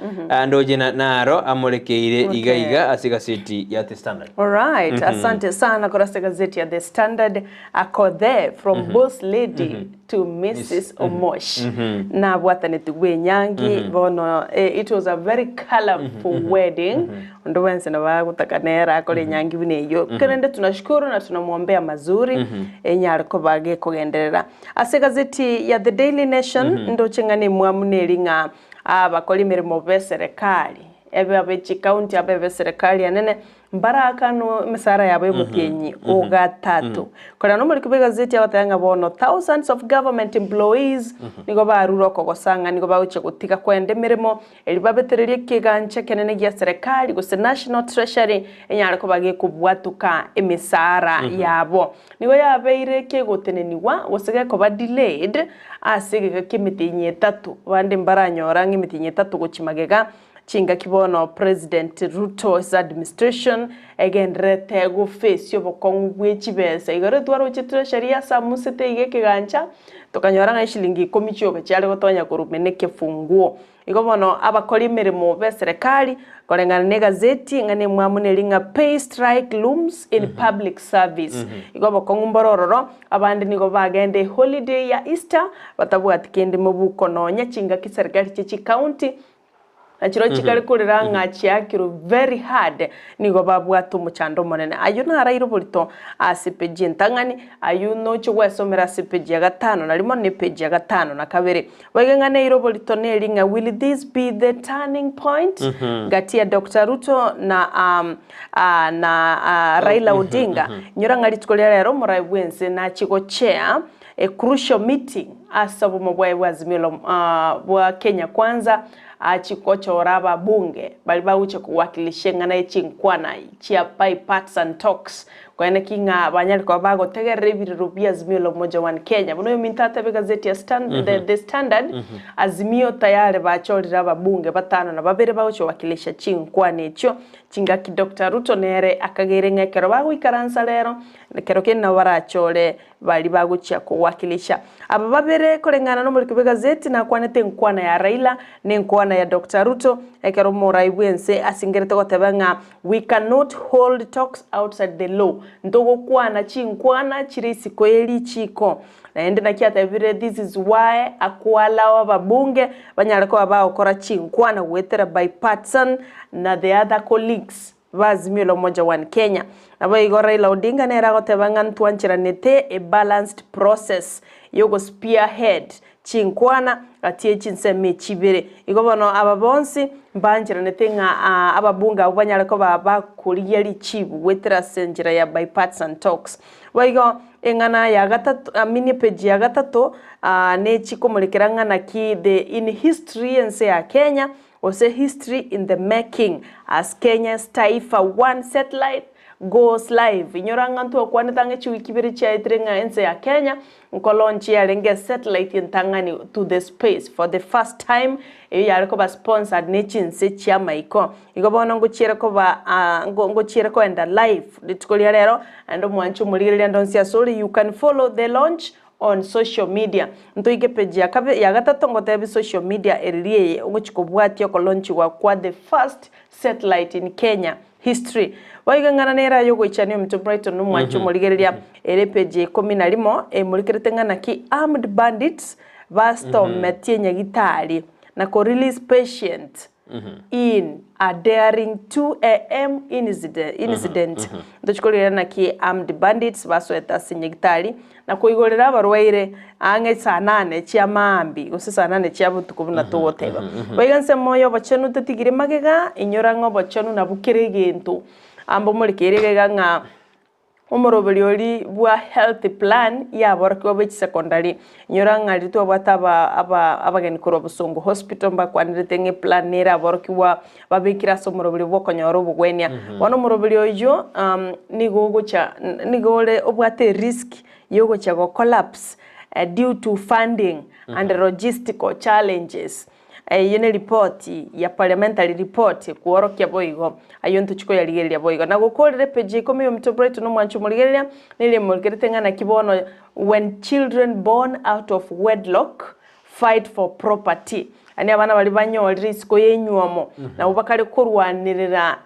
ndoche naro amorekeire iga iga ase egaseti ya The Standard. Alright, asante sana korwa ase egazeti ya The Standard. Akothee from boss lady to Mrs. Omosh. Nabwatanetigwe enyangi bono it was a very colourful wedding. Onde bwensi nabo agotaka nere akore enyangi buna eyio. Korende tunashukuru na tunamwombea mazuri, enyare koba gekogenderera. Ase egazeti ya The Daily Nation, ndoche ng'a nemwamu neri ng'a abakori emeremo b'eserekari, ebe abe chikaunti abe ab'eserekari enene, Mbaraakanwe emesara yabo y'omotienyi o gatato. Korende nomoriki bw'egazeti agoteba ng'a bono thousands of government employees nigo barure okogosa ng'a nigo bagochia gotiga kwenda emeremo erio babetererie ekegancha ekenene gia serikali gose National Treasury enyare koba gekobwatoka emesara yabo. Nigo yabeire kegotenenigwa gose gekoba delayed ase egeka ki'emetienyi etato. Abande mbaranyora ng'a emetienyi etato gochia magega Chingaki bono President Ruto his administration egendererete goface obokong'u bwe chibesa. Igoro twaroche treasury yasamusete iga ekegancha tokanyora ng'a eshilingi ikomi chioka chiare gotonya korwa ime ekefunguo. Igo bono abakori emeremo be serikali koreng'ana na egazeti ng'a nemwamu neri ng'a pay strike looms in public service. Igo obokong'u mboro ororo abande nigo bagenda eholiday ya Easter batabwati kende mobuko nonya chingaki serikali chie chicounty Na chirochio chikare korera ng'a chiakirwe very hard, nigo babwate omochando omonene. Ayio naraire oborito ase epeji entang'ani, ayio noche gwesomera ase epeji ya gatano na rimo na epeji ya gatano na kabere. Boigo ng'a neire oborito neri ng'a will this be the turning point gati ya Doctor Ruto na um, ah, na ah, Raila Odinga. Inyora ng'a rituko ria rero omorai bwense nachie gochair a crucial meeting ase obomo bwaye bwa Azimio la bwa Kenya Kwanza achie gochora ababunge baria bagochia kowakilisha eng'ana ye chinkwana chia bipartisan talks koene ki ng'a banyare koba bagotegerera ebirero bia Azimio la Umoja One Kenya. Buna oyominto atebe egazeti ya Stand, the, the Standard, Azimio tayari bachorire ababunge batano na babere bagochia kowakilisha chinkwana echio chingaki Doctor Ruto nere akageire ng'a ekero bagoikaransa rero ekero kende nabo barachore Baria bagochia kowakilisha aba babere koreng'ana nomoriki bw'egazeti nakwanete enkwana ya Raila na enkwana ya Doctor Ruto ekero omorai bwense asingerete goteba ng'a we cannot hold talks outside the law ntogokwana chinkwana chire isiko ye richiko naende naki atebire this is why akoallow ababunge banyare koba bagokora chinkwana goetera bipartisan na the other colleagues Ba Azimio la Umoja One Kenya. Naboigo Raila Odinga nere agoteba ng'a ntwancheranete a balanced process. yogo spearhead chinkwana gati ye chinsemo echi ibere. Igo bono aba bonsi mbancheranete ng'a ababunge abwo banyare koba bakorigia richibu goetera ase enchera ya bipartisan talks. Boigo eng'ana ya gatato I mean epeji ya gatato nechi komorekera ng'a naki the in history y'ense ya Kenya gose history in the making as Kenya's Taifa One satellite goes live. Inyora ng'a ntwakwanete ang'e chiwiki ibere chiaetire ng'a ense ya Kenya Nkolonchi yarenge esatellite entang'ani to the space for the first time, eyio yare koba sponsored ne chinse chi'amaiko. Igo bono ngochiere koba ngochiere koenda live rituko ria rero, naende omwanche omorigereria ande onsi asore, you can follow the launch on social media. Ntoike page ya kabe ya gatato ngotebi social media eriri eye ogochi kobwatia okolonchigwa kwa the first satellite in Kenya history. Boigo eng'ana nere aye ogoichania ominto Brighton omwanche omorigereria ere page ya ikomi na rimo emorikerete ng'a naki armed bandits bastometie nyagitari na ko release patient in a daring 2am incident. Ntochi korigereria naki armed bandits basoete ase nyagitari na koigorera abarwaire ang'e saa nane chia maambia gose saa nane chia botuko buna togoteba. Boigo ensemo y'obochenu totigire magega, inyora ng'a obochenu nabwo kera egento. Amba omorekeire iga iga ng'a omoroberi oria bwa health plan yaborokigwa bwe chisecondary. Inyora ng'a riria twabwate aba aba abageni korwa Bosongo Hospital mbakwanerete ng'a eplan nere aborokigwa babekire ase omoroberi bw'okonyora obogwenia. Bono omoroberi oyio nigo ogocha nigo ore obwate erisk yogocha go collapse due to funding and logistical challenges. Eyio ne ripoti ya parliamentary report kworokia boigo. Ayio ntochi koyarigereria boigo. Na gokorera epeji ya ikomi y'omonto Brighton omwancho omorigereria, nigo emorigerete ng'a naki bono when children born out of wedlock fight for property, yaani abana baria banyorire isiko y'enywomo, nabwo bakare korwanerera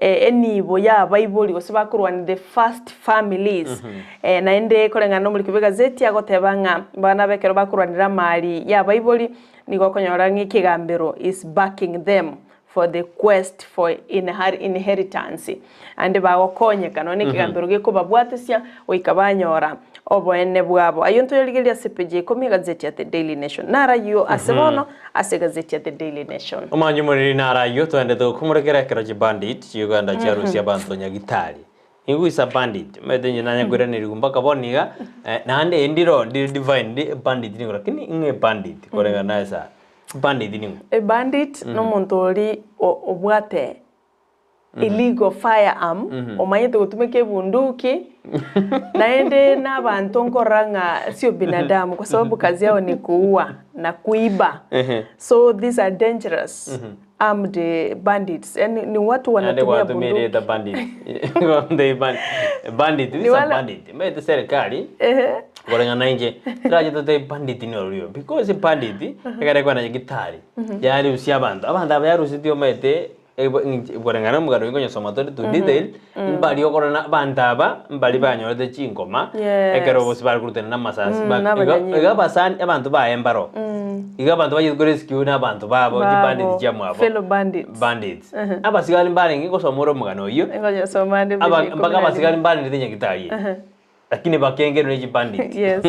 enibo y'abaibori gose bakorwania the first families. Naende koreng'ana na omoriki bw'egazeti agoteba ng'a abana aba ekero bakorwanera amari y'abaibori, nigo okonyora ng'a ekegambero is backing them for the quest for inheritance, naende bagokonyeka nonya nekegambero gekobabwatesia goika banyora oboene bwabo. Ayio ntoyarigereria ase epeji ya ikomi egazeti ya The Daily Nation. Naro ayio ase bono ase egazeti ya The Daily Nation. Omwanchi omoriri naro ayio toendete gokomorekera ekero chibandit chikogenda chiarusia abanto nyagitari. Nigwisa bandit, omanyete inche nanya koiranerigwa mpaka bono iga, naende ndiro ndiri defined bandit nigo lakini ng'a ebandit koreng'ana ase aya. Bandit ning'o? A bandit nomonto oria obwate illegal firearm, omanyete gotumeka ebunduki, naende na abanto nkorora ng'a sio binadamu kwa sababu kazi yao ni kuua na kuiba. So these are dangerous armed bandits, yaani ni watu Naende wanatumia gwatumia bunduki. erieta bandit. Gonte bandit, Ni this a wale bandit. Omanyete serikali, Ehe. koreng'ana inche, terache totebe bandit norori oyo. Because ebandit, ekero ekogenda nyagitari, yarusia abanto, abanto aba yarusetie omanyete, koreng'ana na omogano oyo nkonyosoma tore to detail, mbari okorora na abanto aba, mbari banyorete chingoma, ekero gose bare korutana na amasasi, Mm, ba- na igo abanyanyimbo. igo abasani abanto baye mbaro. Igo abanto bachete korescue na abanto babo, chibandit Babo, chiamwabo. fellow bandits. Bandits. Abasigari mbarenge gosoma ore omogano oyio, Nkonyosoma nde aba buna ikomi mpaka na abasigari rimo. mbarendete nyagitari eye. Lakini bakengerwe ne chibandit. Yes.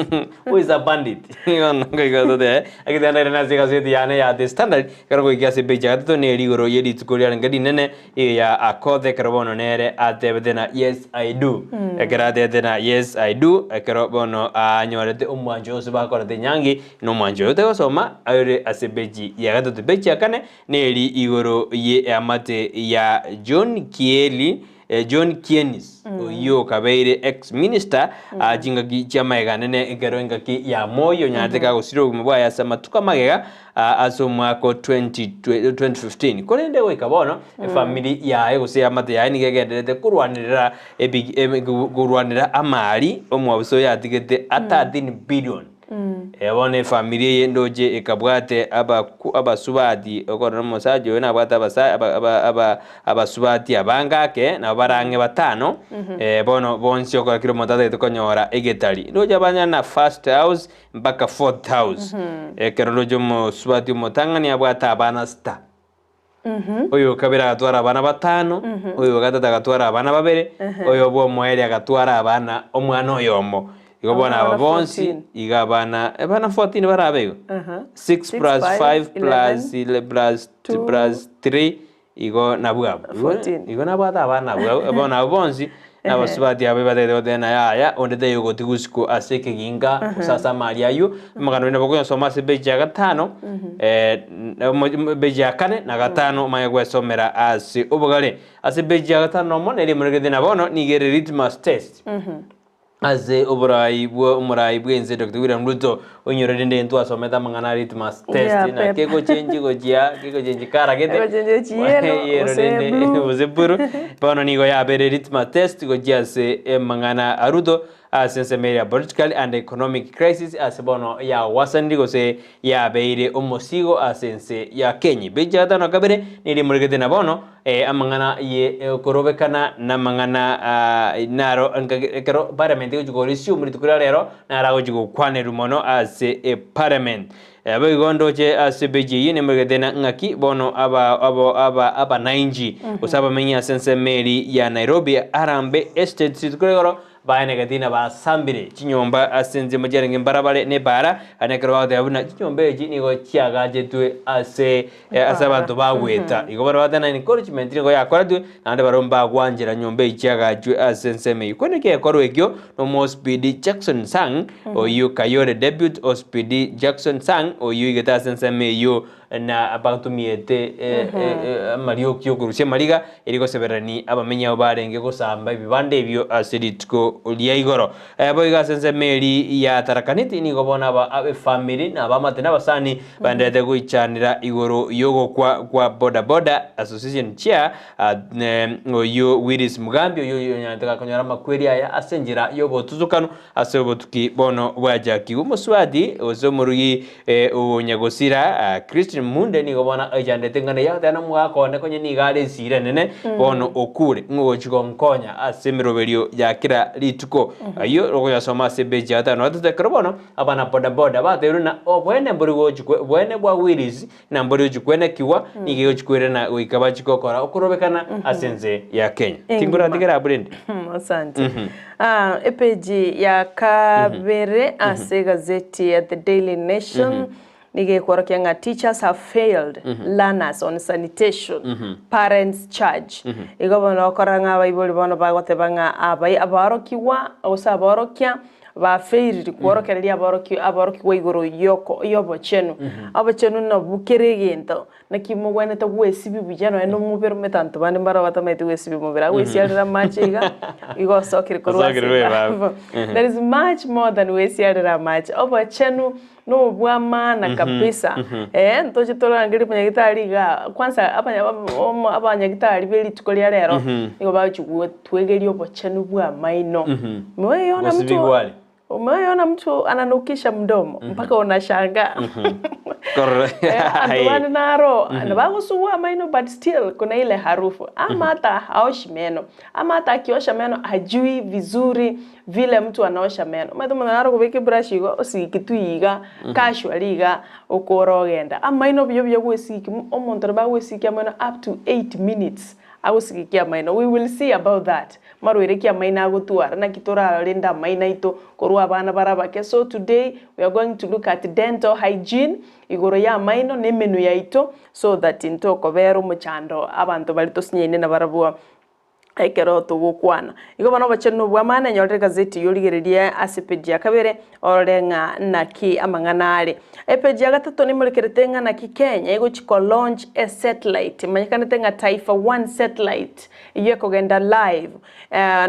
Who is a bandit? Bono nkoigwa tote ekero ere nase egaseti yane ya The Standard, ekero goika ase epeji ya gatato nere igoro ye rituko riarenge rinene iga ya Akothee ekero bono nere atebete na yes I do. Ekero atebete na yes I do, ekero bono anyorete omwancho ase bakorete enyangi, na omwancho oyo otagosoma ore ase epeji ya gatato. Epeji ya kane neri igoro ye eamate ya John Kieli John Kienis, oyio okabeire ex-minister aa chingaki chi'amagega anene ekero engaki ya Moi onyarete kagosira obogima bwaye ase amatuko amagega aa ase omwaka o 20 2015. Korende goika bono efamiri yaye gose eamate yaye nigo egendererete korwanerera ebi emi korwanera amari omwabisa oyo atigete a 13 billion. Bono efamiri eye ndoche ekabwate abaku abasubati okorora omosacha oyo nabwate abasa aba aba aba abasubati abange ake nabo bare ang'e batano, bono bonsi okora kera omonto atagete konyora egetari. Ndoche abanyene na first house mpaka fourth house. Ekero ndoche omosubati omotang'ani abwate abana sita. Oyo o kabere agatwara abana batano, oyo o gatato agatwara abana babere, oyo bw'omoerio agatwara abana omwana oyomo. Igo bono aba Abana bonsi 14. iga abana abana 14 barabe igo Aha. 6 Six, plus five, 5 plus 11, ile plus two, plus 3 igo nabwo abwo. Igo 14. igo nabwate abana abwo abwo bono abwo bonsi nabasubati abwo batagete goteba ng'a yaya onde taiyo ogotigwa isiko ase ekeginga gose ase amari aywo, omogano oyio nabo okonyosoma ase epeji ya gatano epeji ya kane na gatano omanye gwesomera ase obogare. Ase epeji ya gatano nomo nere emoregete na bono nigo ere litmus test. Ase oborai bwa omorai bw'ense Doctor William Ruto oinyore rende ntwasomete amang'ana a litmus test Yeah, na paper. kegochenji gochia kegochenji kara gete Egochenji gochia yellow, yellow gose rende blue. gose blue bono nigo yabere litmus test gochia ase amang'ana a Ruto ase ensemo ere ya political and economic crisis ase bono yawasanire gose yabeire omosigo ase ense ya Kenya. Epeji ya gatano na kabere nigo imoregete na bono amang'ana ye okorobekana namang'ana naro ekero parliament egochia koresume rituko ria rero naro agochia gokwanerwa mono ase eparliament. Boigo ndoche ase epeji eyio nemoregete na ng'aki bono aba aba aba abanainchi gose abamenyi ase ensemo eri ya Nairobi Harambee Estates rituko ria igoro Baenegeti na basambire chinyomba ase ensemo chiarenge mbarabare na ebaara, naende ekero bagoteba buna chinyomba echi nigo chiagachetwe ase ase abanto bagweta. Igo baria bagoteba na encouragement nigo yakoretwe, naende barabwo mbagwanchera nyomba echi chiagachwe ase ensemo eyio. Korende ekekorwa ekio nomosipidi Jackson Sang, oyio Kayole Deputy Osipidi Jackson Sang, oyio oigete ase ensemo eyio na batumiete amarioki y'okorusia amariga, erio gosebererania abamenyi abwo barenge gosamba ebibanda ebio ase rituko ria igoro. Boigo ase ensemo eria ya Tarakaniti nigo bono aba efamiri na abamate na abasani baendererete goichanera igoro y'ogokwa kwa boda boda association chair oyio Willis Mugambi oyio onyarete gakonyora amakweri aya ase enchera y'obotusukanu Ase obotuki bono bwachakigwe omosubati gose omorugi o nyagosira Christine Munde nigo bono aichandete ng'a naye agoteba nomogaka one konye nigo are esira enene bono okure ng'a ogochi gonkonya ase emeroberio ya kera rituko. Ayio okoyasoma ase epeji ya gatano na gatato ekero bono abana boda boda batebirie ng'a oboene mbori gochi oboene bwa Willis na mbori gochi kwenekigwa nigo egochi koirana goika bachi gokora okorobekana ase ense ya Kenya. Engima. Tinkoratigere abwo rende. Asante. Ah, epeji ya kabere ase egazeti ya The Daily Nation nigo ekworokia ng'a teachers have failed learners on sanitation, parents charge. Igo bono okorora ng'a abaibori bono bagoteba ng'a abai abaorokigwa gose abaorokia Bafeiriri kworokereria aboroki aborokigwa igoro y'oko y'obochenu. Obochenu nabwo kera egento, naki mogwenerete gwesibia buya nonya na omobere omanyete abanto bande mbaro batamaeti gwesibia omobere, agwesiarera amache iga, igo osokire korwa ase Osokire korwa ebafu. ebafu. There is much more than gwesiarera amache. Obochenu na obw'amaana kabisa, eh, ntoche torangerie omonyagitari igaa, kwanza abanya omo abanyagitari be rituko ria rero, nigo bagochia gotwegeria obochenu bw'amaino. Umewahi ona mtu Gosibigwa are. umewahi ona mtu ananukisha mdomo mpaka unashangaa. Korora. Eh, anto bande naro nabagosugwa amaino but still kuna ile harufu ama hata haoshi meno ama hata akiosha meno hajui vizuri vile mtu anaosha meno. Omanyete omonto naro okobeka ebrush igo osiki tu iga casually iga okora ogenda. Amaino buya buya gwesiki omonto nabo agwesikia amaino up to 8 minutes agosigikia amaino. We will see about that. Marwaire ki amaino agotwara naki torarende amaino aito korwa abana bare abake. So today we are going to look at dental hygiene igoro ya amaino na emenwa yaito so that ntokobera omochando abanto baria tosinyaine nabarabwo. Ekero togokwana. Igo bono obochenu nobw'amani, nyorera egazeti eyio origererie ase epeji ya kabere, orore ng'a naki amang'ana are. Epeji ya gatato nemorekerete ng'a naki Kenya egochi ko launch e satellite emanyekanete ng'a Taifa One Satellite, eyio ekogenda live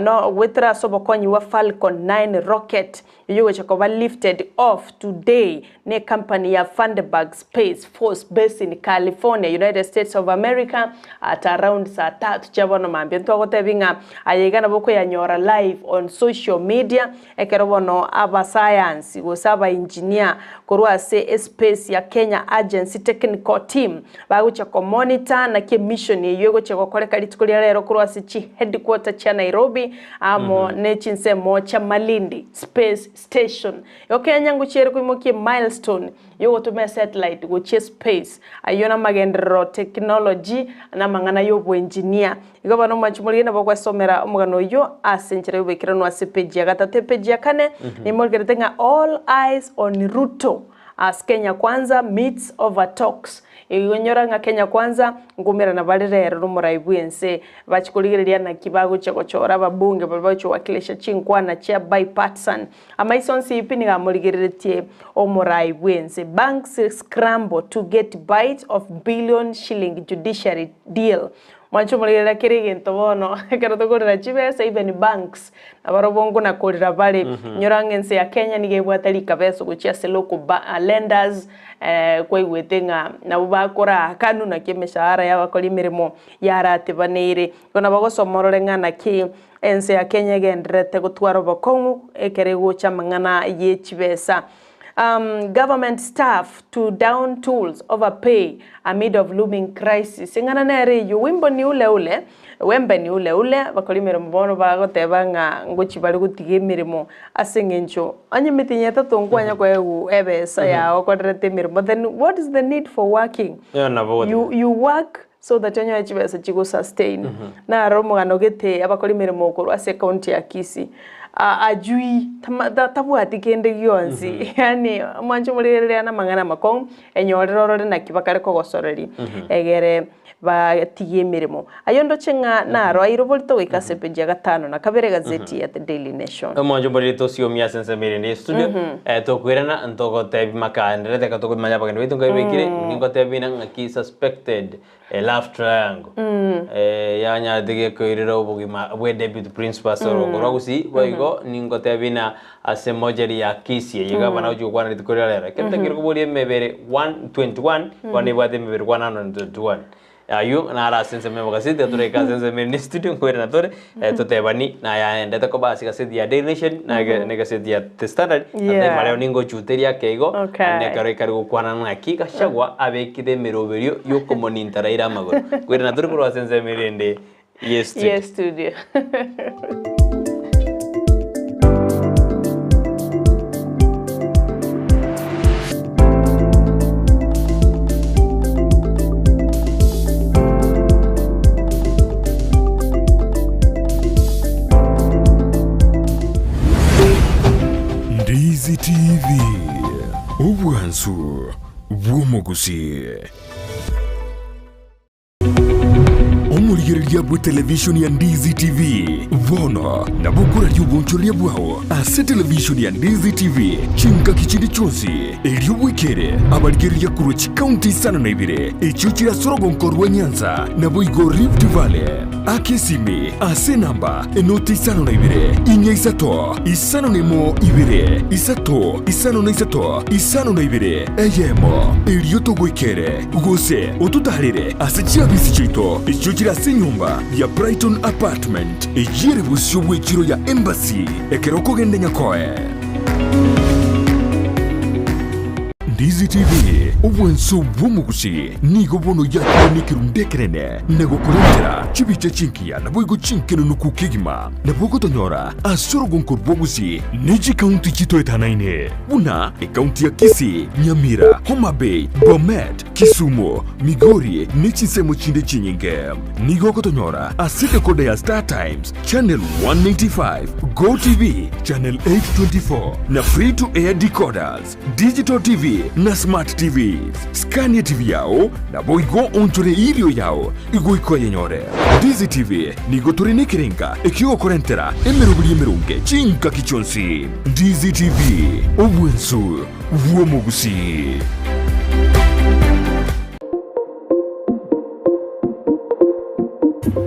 no goetera ase obokonyi bwa Falcon 9 rocket eyio egocha koba lifted off today ne company ya Vandenberg Space Force Base in California, United States of America at around saa tatu chia bono mambia. Ntwagotebi ng'a aya iga nabo okoyanyora live on social media ekero bono abasayansi gose aba engineer korwa ase espace ya Kenya Agency Technical Team bagochia ko monitor naki emission eyio egochia gokoreka rituko ria rero korwa ase chi headquarter chia Nairobi amo ne chinsemo chia Malindi Space Station. Igo Kenya ngochia ere koimokia emilestone yogotoma esatellite gochia espace. Ayio namagenderero technology na amang'ana yoboengineer. Igo bono mwanche morigie. nabo ogwesomera omogano oyio ase enchera y'oboikeranu ase epeji ya gatato. Epeji ya kane nimorigerete ng'a All eyes on Ruto as Kenya Kwanza meets over talks. Igo nyora ng'a Kenya Kwanza nkomerana bare rero nomorai bw'ense bachi korigereria naki bagochia gochora ababunge baria bagochia gowakilisha chinkwana chia bipartisan. Amaiso onsi pi nigo amorigereretie omorai bw'ense. Banks scramble to get bite of billion shilling judiciary deal. Mwanche omorigerera kera egento bono ekero tokorera chibesa even banks nabarobwo nkona korera bare. Nyora ng'a ense ya Kenya nigo ebwate rikabeso gochia ase local ba lenders kwaigwete ng'a nabo bakoraakanu naki emeshahara y'abakori emeremo yaratibaneire. Igo nabo ogosoma orore ng'a naki ense ya Kenya egendererete gotwara obokong'u ekero egocha amang'ana ye chibesa. Government staff to down tools over pay amid of looming crisis. Eng'ana nere eyio, wimbo ni ule ule, wembe ni ule ule, abakori emeremo bono bagoteba ng'a ngochi bare gotiga emeremo ase eng'encho onye emetienyi etato nkwanya koegwa ebesa yao okorerete emeremo then what is the need for working? Eyo nabo You, ogotiga. you work so that onyore chibesa chigo sustain. Naro omogano gete abakori emeremo korwa ase ecounty ya Kisii ajui tabwati kende gionsi yaani mwanche omorigereria na amang'ana amakong'u enyorere orore naki bakare kogosoreria egere batige emeremo. Ayio ndoche ng'a naro aire oborito goika ase epeji ya gatano na kabere egazeti ya The Daily Nation. Omwancho omoriri tosiomie ase ensemo ere ende y'estudio, tokoirana ntogotebi makaenderete ekero tokomanya abageni baito nkai baikire, ningotebi buna ng'aki suspected love triangle yanyarete gekoirera obogima bwe deputy principal ase orogoko rwa Gusii, boigo ningotebi buna ase mortuary ya Kisii eye iga abana gochia gokwana rituko ria rero. Ekero tokeri koboria emebere 121 bono ebwate emebere 121. Ayio naro ase ensemo y'omogaseti, tiga toraike ase ensemo ere ne studio nkoirana tore, totebani nayaendete koba ase egaseti ya Daily Nation na ege- na egaseti ya The Standard, Yeah. ande mareo ningochuteria ake igo, Okay. naende ekero ekare gokwana ng'aki Gachagua abekire emeroberio yokomoninta Raila amagoro. Nkoirana tore korwa ase ensemo ere ende ye studio. Ye studio. Ndizi TV, obwansu bw'omogusii. Omorigereria bw'etelevishoni ya Ndizi TV bono nabo okoraria obonchoreria bwao ase televishoni ya Ndizi TV chingaki chinde chionsi, erio bwekere abarigereria korwa chikaunti isano na ibere echio chire ase orogonko rwa Nyanza naboigo Rift Valley. Aka esimi ase enamba enoti isano na ibere, inya isato, isano na emo ibere, isato, isano na isato, isano na ibere, eyemo, erio togoikere. Gose ototaarere ase chiabisi chiaito echio chire ase enyomba ya Brighton Apartment, eyio ere bosio bw'echiro ya Embassy, ekero okogenda Nyakoe. Ndizi TV, obwanso bw'omogusi, nigo bono yakire nekerundu ekenene na gokorentera chibicha chingiya naboigo chinkenunuku kegima. Nabo ogotonyora ase orogonko rw'obosie ne chikaunti chitoetanaine buna ekaunti ya Kisii, Nyamira, Homa Bay, Bomet, Kisumu, Migori ne chinsemo chinde chinyinge. Nigo ogotonyora ase decoder ya Star Times, Channel 195, Go TV, Channel 824 na Free to Air decoders, Digital TV na Smart TVs. Scan TV yao naboigo onchore erio yao igoika oyenyore. Ndizi TV nigo tore nekerenga ekiogokorentera emeroberi emeronge chingaki chionsi. Ndizi TV, obwensu bw'omogusii.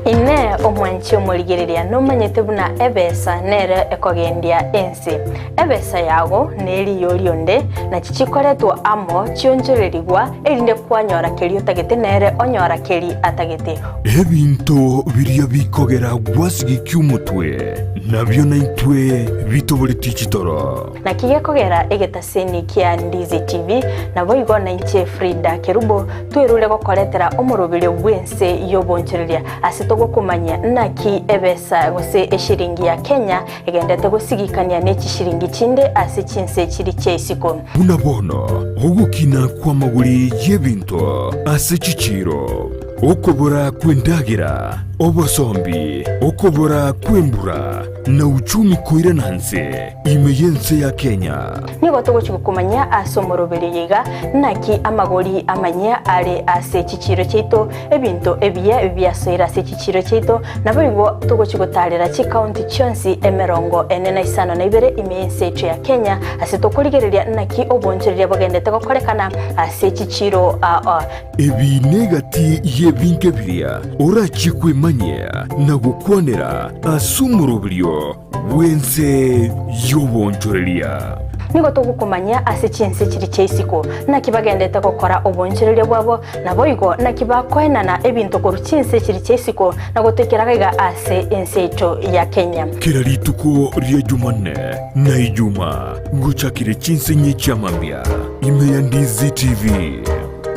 Inee! Omwanchi omorigereria nomanyete buna ebesa nere ekogendia ense? Ebesa yago neriyo rionde, nachi chikoretwa amo chionchorerigwa, erinde kwanyora keria otagete nere onyora keria atagete. Ebinto biria bikogera gwasigikia omotwe, nabio naintwe bitoboretie chitoro. Naki gekogera egetaseni kia Ndizi TV, naboigo nainche Frida Kerubo twerure gokoretera omoroberio bw'ense y'obonchoreria ase togokomanyia naki ebesa gose eshiringi ya Kenya egendete gosigikania ne chishiringi chinde ase chinse chiri chia isiko. Buna bono ogokina kw'amagori y'ebinto ase chichiiro. Okobora kw'endagera, obosombi, okobora kw'embura, na uchumi koirana nse ime y'ense ya Kenya. Nigo togochia gokomanyia ase omoroberio oyo iga, naki amagori amanyia are ase chichiiro chiaito, ebinto ebiya biasoire ase chichiiro chiaito, naboigo togochia gotaarera chikaunti chionsi emerongo ene na isano na ibere ime y'ense yaito ya Kenya, ase tokorigereria naki obonchoreria bogendete gokorekana ase chichiiro ao. Ebi negati y'ebinto biria orachie kwemanyia na gokwanera ase omoroberio bw'ense y'obonchoreria. Nigo togokomanyia ase chinse chiria chia isiko, naki bagendete gokora obonchoreria bwabo, naboigo naki bakoenana ebinto korwa chinse chiria chia isiko na gotoikera gaiga ase ense yaito ya Kenya. Kera rituko ria Jumanne na Ijuma gochakire chinse inye chi'amambia ime ya Ndizi TV.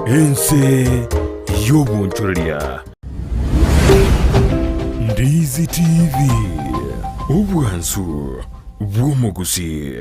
Ense y'obonchoreria. Ndizi TV, obwansu bw'omogusii.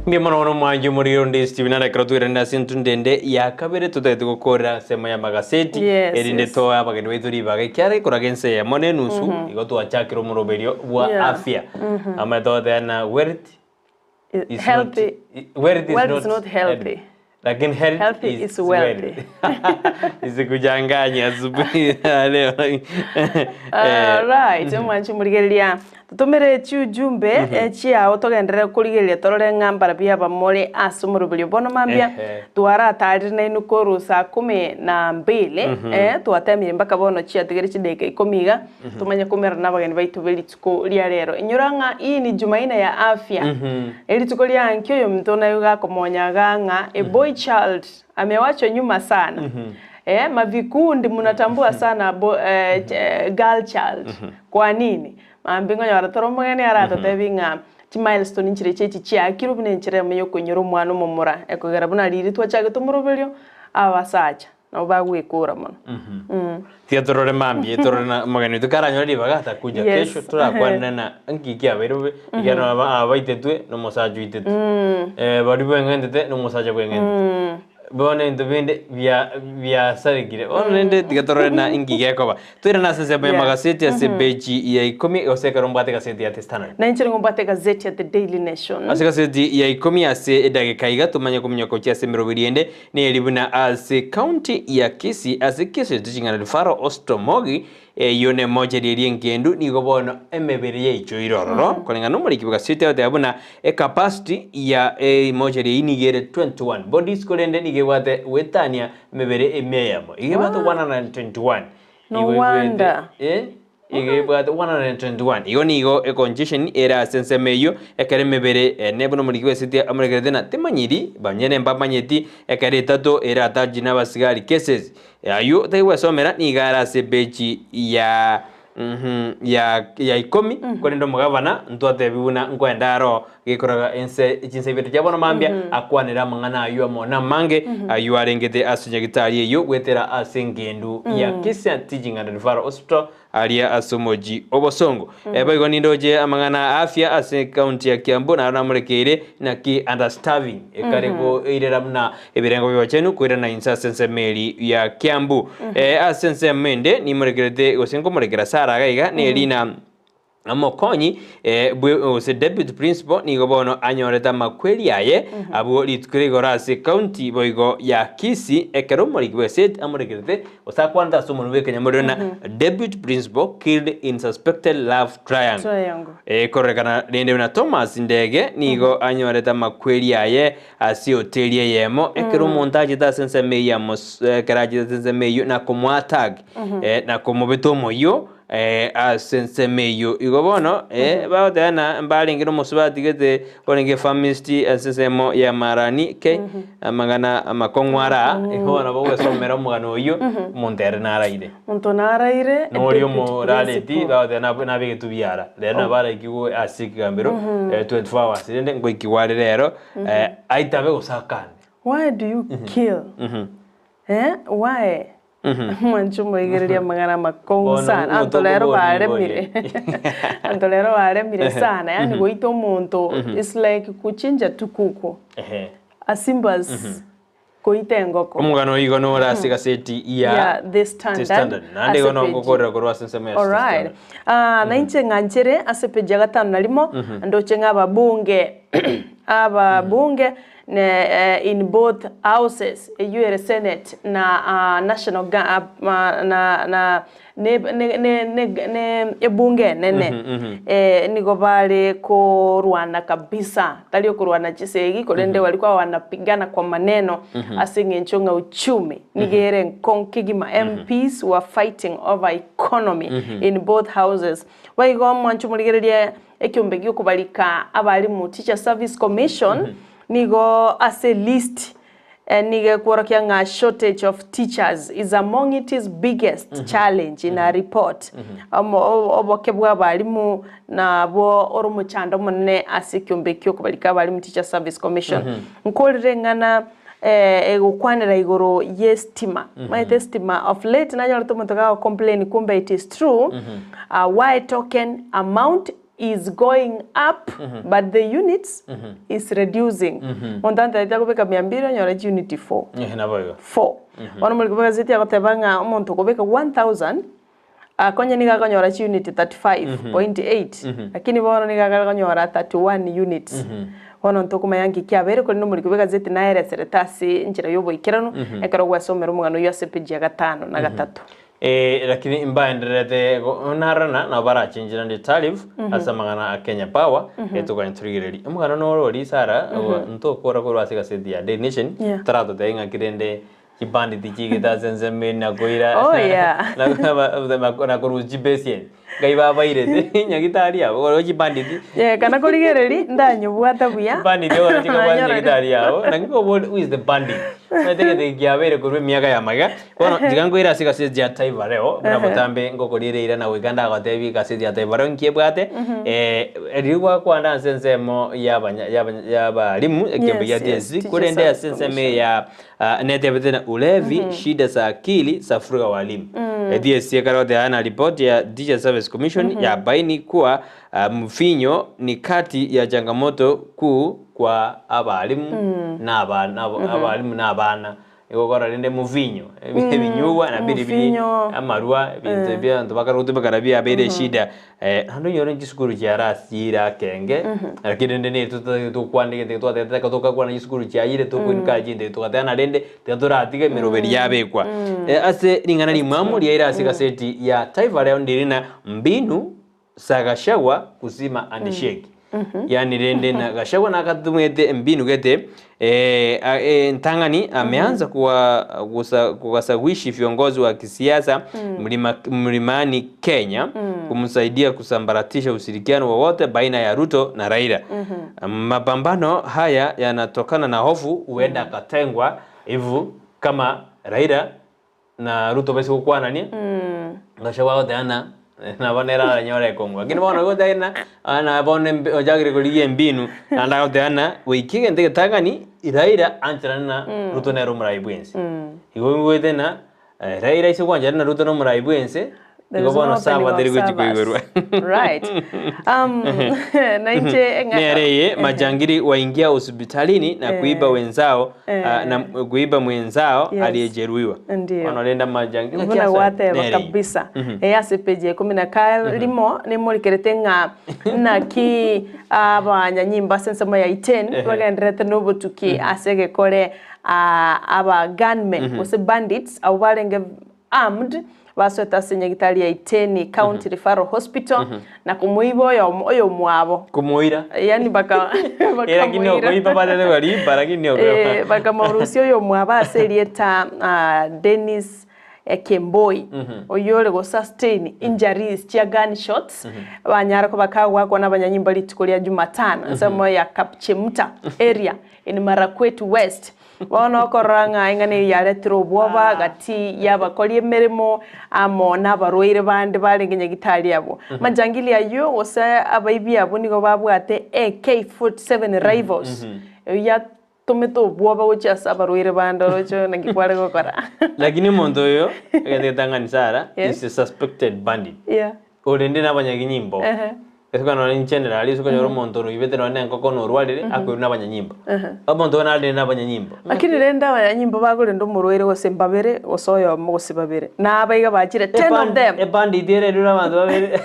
Mbuya mono bono omwanchi omoriri onde Stephen nare ekero twerende ase entunde ende ya kabere totagete gokorera ensemo y'amagaseti Yes, erinde yes. toe abageni baito ribaga ekiagera ekoraga ense eyemo na enusu igo twachakire omoroberio bwa afya amaete togoteba na wealth is not Healthy. wealth is Wealth is not not healthy. Lakini health Healthy is is wealthy. Isikuchanganye asubuhi ya leo. Alright, omwanchi morigereria totomere chiujumbe chiao togenderere korigereria torore ng'a mbarabwo abamore ase omoroberio bono mambia twaratarire nainwe korwa saa kumi na mbili twatemire mpaka bono chiatigere chidakika ikomi iga tomanye komerana nabageni baito be rituko ria rero. Inyora ng'a hii ni Jumanne ya afya erituko ria nkio oyominto naye gakomonya iga ng'a a boy child amewachwa nyuma sana mavikundi munatambua sana bo girl child kwa nini? Mambia nkonyora tore omogeni aratotebi ng'a chimilestone nchire chiachi chiakirwe buna enchera eyemo ya okoinyora omwana omomura ekogera buna riria twachagete omoroberio abasacha Nabo bagwekora mono. Tiga torore mambia torore na omogeni oito karanyore ribaga atakuja kesho torakwane na nki kiabeire bobe ekiagera aba aba baitetwe na omosacha oitetwe baria bweng'entete na omosacha bweng'entete bono ebinto binde bia biasarekire bono rende tiga torore na inki gekoba. Toirane ase ensemo ya magaseti ase peji ya ikomi gose ekero mbwate egaseti ya The Standard. Na inche nigo mbwate egazeti ya The Daily Nation. Ase egaseti ya ikomi ase edageka iga tomanye kominyoka gochia ase emeroberi ende Neri buna ase county ya Kisii ase Kisii ching'ana Referral Hospital Morgue eyio nemocheri eria engendu nigo bono emebere yaichoire ororo koreng'ana nomoriki bw'egaseti agoteba buna ecapacity ya emocheri eyio nigo ere 21 bodies korende nigo ebwate goetania emebere emia eyemo igo ebwate 121 No igo ebwate wonder. eh. Igo ebwate 121. Igo nigo econgestion ere ase ensemo eyio, ekero emebere ene buna omoriki bw'esiti amorekerete na temanyiri, banyene mbamanyeti, ekero etato ere attached na abasigari cases. Ayio otari gwesomera nigo are ase epeji ya ya ya ikomi, korende omogavana ntwatebiwe buna nkoenda aro gekoraga ense chinsa ibere chia bono mambia akwanere amang'ana ayio amo namange ayio arengete ase nyagitari eyio goetera ase engendu ya Kisii Teaching and Referral Hospital aria ase omochi obosongo. Boigo nindoche amang'ana a afya ase ekaunti ya Kiambu naro namorekeire naki understaffing ekare koirera buna ebirengo bi'obochenu koirana inse ase ensemo eri ya Kiambu. Ase ensemo ende nimorekerete gose nkomorekera Sarah iga iga neri na Omokonyi bwe gose deputy principal nigo bono anyorete amakweri aye abwo rituko ria igoro ase county boigo ya Kisii ekero omoriki bwe estate amorekerete gose akwanete ase omonwa bw'ekenyamorero na deputy principal killed in suspected love triangle. Triangle. Ekororekana rende buna Thomas Ndege nigo anyorete amakweri aye ase hoteli eyemo ekero omonto achete ase ensemo eyio amos ekero achete ase ensemo eyio na komoatag na komobeta omoyio Ase ensemo eyio igo bono bagoteba ng'a mbarenge nomosubati gete orenge pharmacist ase ensemo ya Marani K, amang'ana amakong'u araa, igo bono bagwesomera omogano oyio, omonto ere naraire. Omonto naraire, Noria deputy omorareti principal. bagoteba nabegete biara, rero nabo araikigwe ase ekegambero 24 hours rende ngoikigwa are rero, aitabe gose akane. Why do you kill? Eh, why? Mwanche omoigereria amang'ana amakong'u Bono sana. omonto Anto rero okoboria baremire. Anto rero baremire sana. Yaani goita omonto it's like kuchinja tu kuku. Ehe. As simple as goita engoko. Omogano oyo igo nore ase egaseti ya Ya The Standard, The Standard. Naende igo ase page. nogokorera korwa ase ensemo ya The Alright. Standard. Ah, na inche ng'anchere ase page ya gatano na rimo, ndoche ng'a ababunge ababunge ne eh, in both houses eyio ere senate na ah, national ga, ah, ma- na na ne ne ne ne ne ebunge enene eh, nigo bare korwana kabisa tari okorwana chisegi korende walikuwa wanapigana kwa maneno ase eng'encho ng'a uchumi nigo ere enkong'u kegima MPs were fighting over economy in both houses boigo mwanche morigererie Ekiombe gi'okobarika abalimu, Teacher Service Commission, nigo ase list nigo ekworokia ng'a shortage of teachers is among its biggest challenge in a report. Oboke bwa abalimu nabwo ore omochando omonene ase ekiombe gi'okobarika abalimu, Teacher Service Commission. Nkorire eng'ana egokwanera igoro y'estima. Omanyete estima of late nanyorete omonto gago complain kumbe it is true, why token amount is going up but the units is reducing. Omonto antebetie akobeka mia mbiri onyore chiuniti four. Ehe, naboigo. Four. Bono omoriki bw'egaseti agoteba ng'a omonto okobeka 1000 Akonye nigo akonyora chiunit 35.8, lakini bono nigo akare konyora 31 units. Bono ntokomanya nki kiabeire korende omoriki bw'egazeti naereserete ase enchera y'oboikeranu ekero gwasomera omogano oyio ase epeji ya gatano na gatato. Eh, lakini mbaendererete narana nabo barachenche naende tariff ase amang'ana a Kenya Power etokanye torigererie. Omogano noro oria Sarah ntokora korwa ase egaseti ya Daily Nation toratotebie ng'aki rende Chibanditi chiigete ase ensemo eye na koira Oh, yeah. na korusia chibeseni. Ngai babairete nyagitari abo korwa chibanditi. Yeah, kana korigereria ndanyobwata buya. Chibanditi bono chikabwata Nanyora nyagitari yabo. Naki kobori who is the bandit? Omanyete egento eke kiabeire korwa emiaka ya magega. Bono tiga nkoire ase egaseti ya Taifa Leo buna botambe ngokoriera eira na goika ndagotebie egaseti ya Taifa Leo nki ebwate. Riria gwakwana ase ensemo yabanya yabanya yabalimu ekiombe Yes, gia yes, TSC Teacher korende Service ase ensemo Commission. ya Netebete na ulevi, shida za akili zavuruga walimu. TSC ekaroteana na ripoti ya Teacher Service Commission yabaini kuwa mvinyo ni kati ya changamoto kuu kwa abalimu na abana abalimu na abana. Igo okora rende muvinyo ebinyugwa na biri biri Muvinyo. amarwa ebinto ebio abanto bakare gotumeka nabio yabeire eshida. Naende onyore chisukuru chiarasire akenge, lakini rende nigo totagete tokwane egento eke twatebete ekero togakwana chisukuru chiayire tokoinuka chinto echi togateba na rende tiga toratige emeroberi yabekwa. Ase ring'ana rimwamu riaire ase egaseti ya Taifa Leo ndiri na mbinu za Gachagua kuzima handshake. Yaani rende na Gachagua nakatumete embinu gete entang'ani ameanza kuwa gusa kuwasawishi viongozi wa kisiasa mlima, mlimani Kenya kumsaidia kusambaratisha ushirikiano wowote baina ya Ruto na Raila. Mapambano haya yanatokana na hofu huenda akatengwa hivu kama Raila na Ruto base gokwanania Gachagua agoteba ng'a nabo nere aranyore ekong'u lakini bono igo oteba ng'a na bono embe ochakire korigia embinu naende agoteba ng'a goika egento egetang'ani Raila ancherane na Ruto nere omorai bwense. Igo oigwete ng'a Raila aise gwancherana na Ruto na omorai bwense There igo is no bono opening saba of teri gochi servers. koigorwa. Right. Nainche eng'a- Nere eye majangili waingia hospitalini na kuiba wenzao na kuiba mwenzao aliyejeruhiwa. Ndio. Bono rende amajangili ng'aki Buna ase gwateba nere eye. kabisa eh, ase page ya ikomi na karimo nimorikerete ng'a naki abanyanyimbo ase ensemo ya Iten bagendererete na obotuki ase egekore aba gunmen gose bandits abwo barenge armed basoete ase nyagitari ya Iten County Referral Hospital na komoiba oyomo oyomwabo Komoira. Yaani baka Eh, lakini bakamoira. okoiba batete koriba lakini okoiba. Eh, bakamorusia oyomwabo ase erieta Dennis Kemboi oyio ore go sustain injuries chia gunshots banyara koba kagwakwa nabanyanyimbo rituko ria Jumatano ensemo ya Kapchemta area in Marakwet West. Bono okorora ng'a eng'ana eyio yaretire obwoba gati y'abakori emeremo amo nabarwaire bande barenge nyagitari abwo. Amajangili ayio gose abaibi abwo nigo babwate AK-47 rifles, eyio ya. Otomete obwoba gochia ase abarwaire bande oroche naki kware gokora. Lakini omonto oyo egento getang'ani Sarah Yes. is a suspected bandit. Yeah. Orende nabanyaginyimbo. Ehe. Ase okonyora nonye general ase okonyora omonto oroibete nonye na enkoko norwarire akoirwa nabanyanyimbo. Omonto oyo narende nabanyanyimbo. Lakini rende abanyanyimbo bagorenda omorwaire gose mbabere gose oyomo gose babere na abaiga bachire ten of them. Ebandit ere erure abanto babere.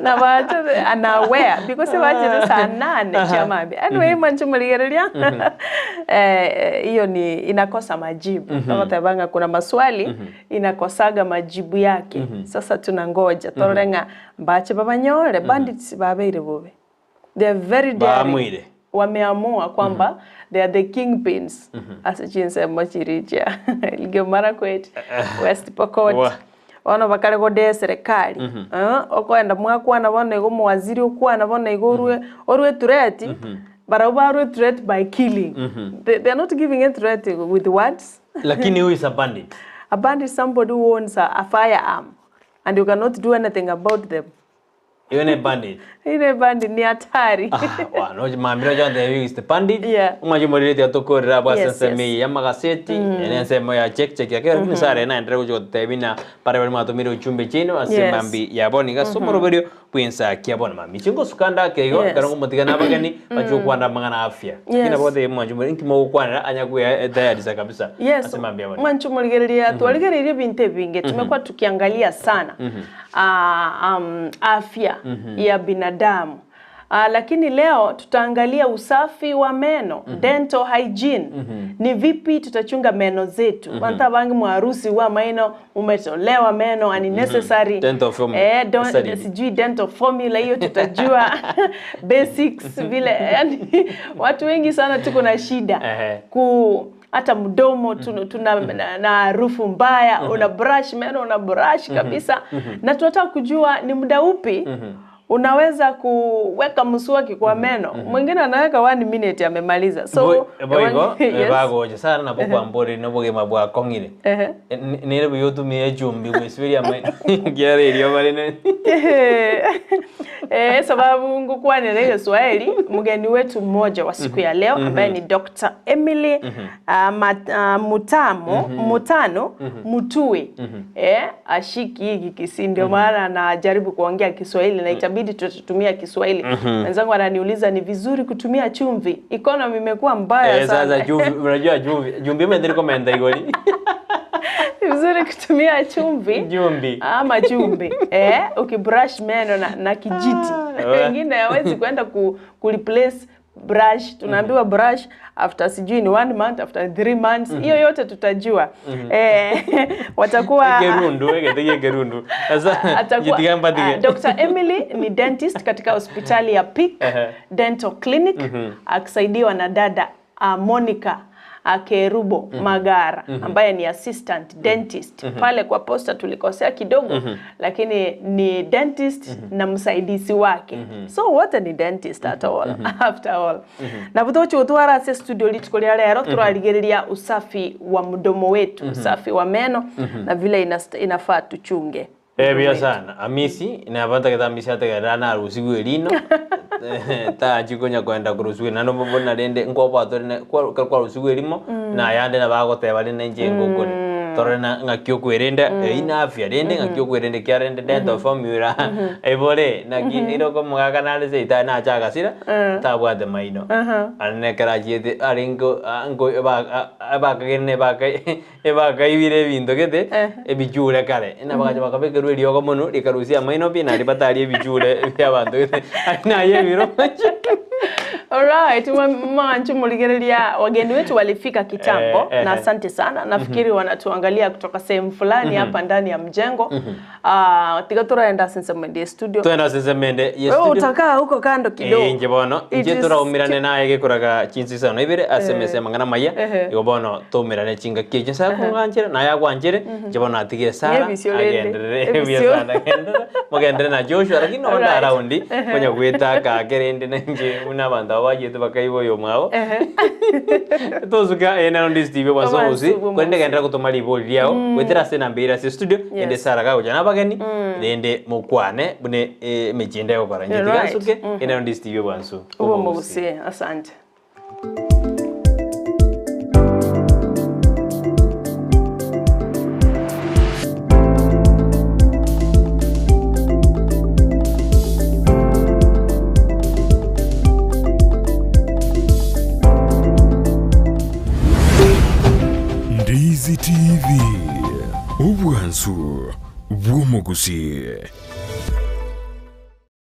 Na bachire unaware because bachire saa nane chia mambia. Anyway mwanche morigereria hiyo ni inakosa majibu. Togoteba ng'a kuna maswali inakosaga majibu yake. Sasa tunangoja torore ng'a Mbache babanyore, bandits babeire bobe. They are very daring. Baamuire. Wameamua kwamba they are the kingpins ase chinsemo chiria chia Elgeyo Marakwet, West Pokot. Wa. Bono bakare godea eserekari. Eh, okoenda mwakwana bono igo omowaziri okwana bono igo orue orue threat, barabwo barue threat by killing. They, they are not giving a threat with words. Lakini who is a bandit? A bandit is somebody who owns a, a firearm. And you cannot do anything about them. Iyo ne bandit. Ile bandit ni hatari. Ah, wa, no mambira jonte is the bandit. Yeah. Umanje morire ya tokorera bwa Yes, senseme yes. ya magaseti, ene ensemo ya check check ya kero mm sare na endere gocho tebina pare bari mwatumire uchumbe chino ase Yes. mambi ya boni gaso moroberio bwensa kia bona mami chingo sukanda ke igo Yes. karongo mutigana abageni bacho kwanda mangana afya. Yes. Kina bote mwanje morire nkimo gokwanera anya kuya tayari kabisa. Yes, Ase mambi ya boni. mwancho murigereria twarigereire ebinto ebinge tumekuwa tukiangalia sana afya ya binadamu. Lakini leo tutaangalia usafi wa meno, dental hygiene. Ni vipi tutachunga meno zetu. Banta bangi mwarusi wa maino umetolewa meno unnecessary. Dental formula. Eh, don't, Study. sijui dental formula hiyo tutajua basics vile yani, watu wengi sana tuko na shida Ehe. ku hata mdomo tuna, tuna na harufu mbaya una brush meno una brush kabisa na tunataka kujua ni muda upi unaweza kuweka mswaki kwa meno mwingine anaweka one minute amemaliza so boigo yes. bagocha sana nabo kwambore nobogima bwakong'ire Ehe. nere buya otumie echumbi gwesiberia amaino kiara erio bare ne Eh, sababu ngukwanira ile Swahili mgeni wetu mmoja wa siku ya leo ambaye ni Dr. Emily Mutamo Mutano Mutui eh, ashiki hiki Kisii ndio maana anajaribu kuongea Kiswahili na itabidi tutatumia Kiswahili. Wenzangu ananiuliza ni vizuri kutumia chumvi, economy imekuwa mbaya Eh, sana. sasa chumvi unajua chumvi chumvi imethiri komenta igori Ni vizuri kutumia chumvi chumvi ama chumvi eh, ukibrush meno na kijiti wengine hawezi kwenda ku replace brush tunaambiwa brush after sijui ni one month after 3 months hiyo yote tutajua eh, watakuwa ekerundu egetegie ekerundu sasa atakuwa jitiga mpatige Dr. Emily ni dentist katika hospitali ya Peak Ehe. Dental Clinic akisaidiwa na dada Monica Kerubo Magara ambaye ni assistant dentist pale kwa posta tulikosea kidogo lakini ni dentist na msaidizi wake so wote ni dentist at all after all na buthochi utwara ase studio rituko ria rero turarigereria usafi wa mdomo wetu usafi wa meno na vile inafaa tuchunge Eh, bia sana amisi nabantagete amisi ategerera narusigwe erino tachikonya kwenda kurusigwe naende mbona rende nkwabwatore kwarusigwe erimo nayande nabagoteba rende inche ngokore torore na ng'aki okwerenda eywo na afya rende ng'aki okwerenda ekiarende dental formula ebore naki iroko omogaka nare seita nacha agasira tabwate maino ande ekero achiete arenge nko ebakagende ebakaibire ebinto gete ebichure kare nabagacha bakabekerwa eriogo mono rikarusia amaino pi naria bataria ebichure bia abanto gete naye ebiro Alright, mwanchu muligereria wageni wetu walifika kitambo na asante sana. Nafikiri wanatuangalia kutoka sehemu fulani hapa ndani ya mjengo. Tiga turaenda sensemende studio. twenda sensemende ye Wewe studio. utakaa huko kando kidogo. Eh, inche bono It inche is turaumirane naye gekuraga chinsi isano ibere ase emesa amang'ana maya Ehe. igo bono toumirane chingaki echi nsa kong'anchere naye agwanchere inche bono atige Sara Ebisio rende. agenderere Ebisio. ebiasara agenderere mogenderere na Joshua lakini nondo Alright. araundi konya gwetaka ake rende na inche buna abanto abo bachiete bakaiba oyo omwabo tosuka ene rondi Steve bwasobosi Obwansu, korende genderera gotoma ribori riao gwetera ase enamba ere ase studio ende Sara kagocha na abageni rende mokwane bune emechie ende egokora inche tiga Right. nsuke ene rondi Steve bwansu Ubo mugusie. Asante. TV, obwansu bw'omogusii.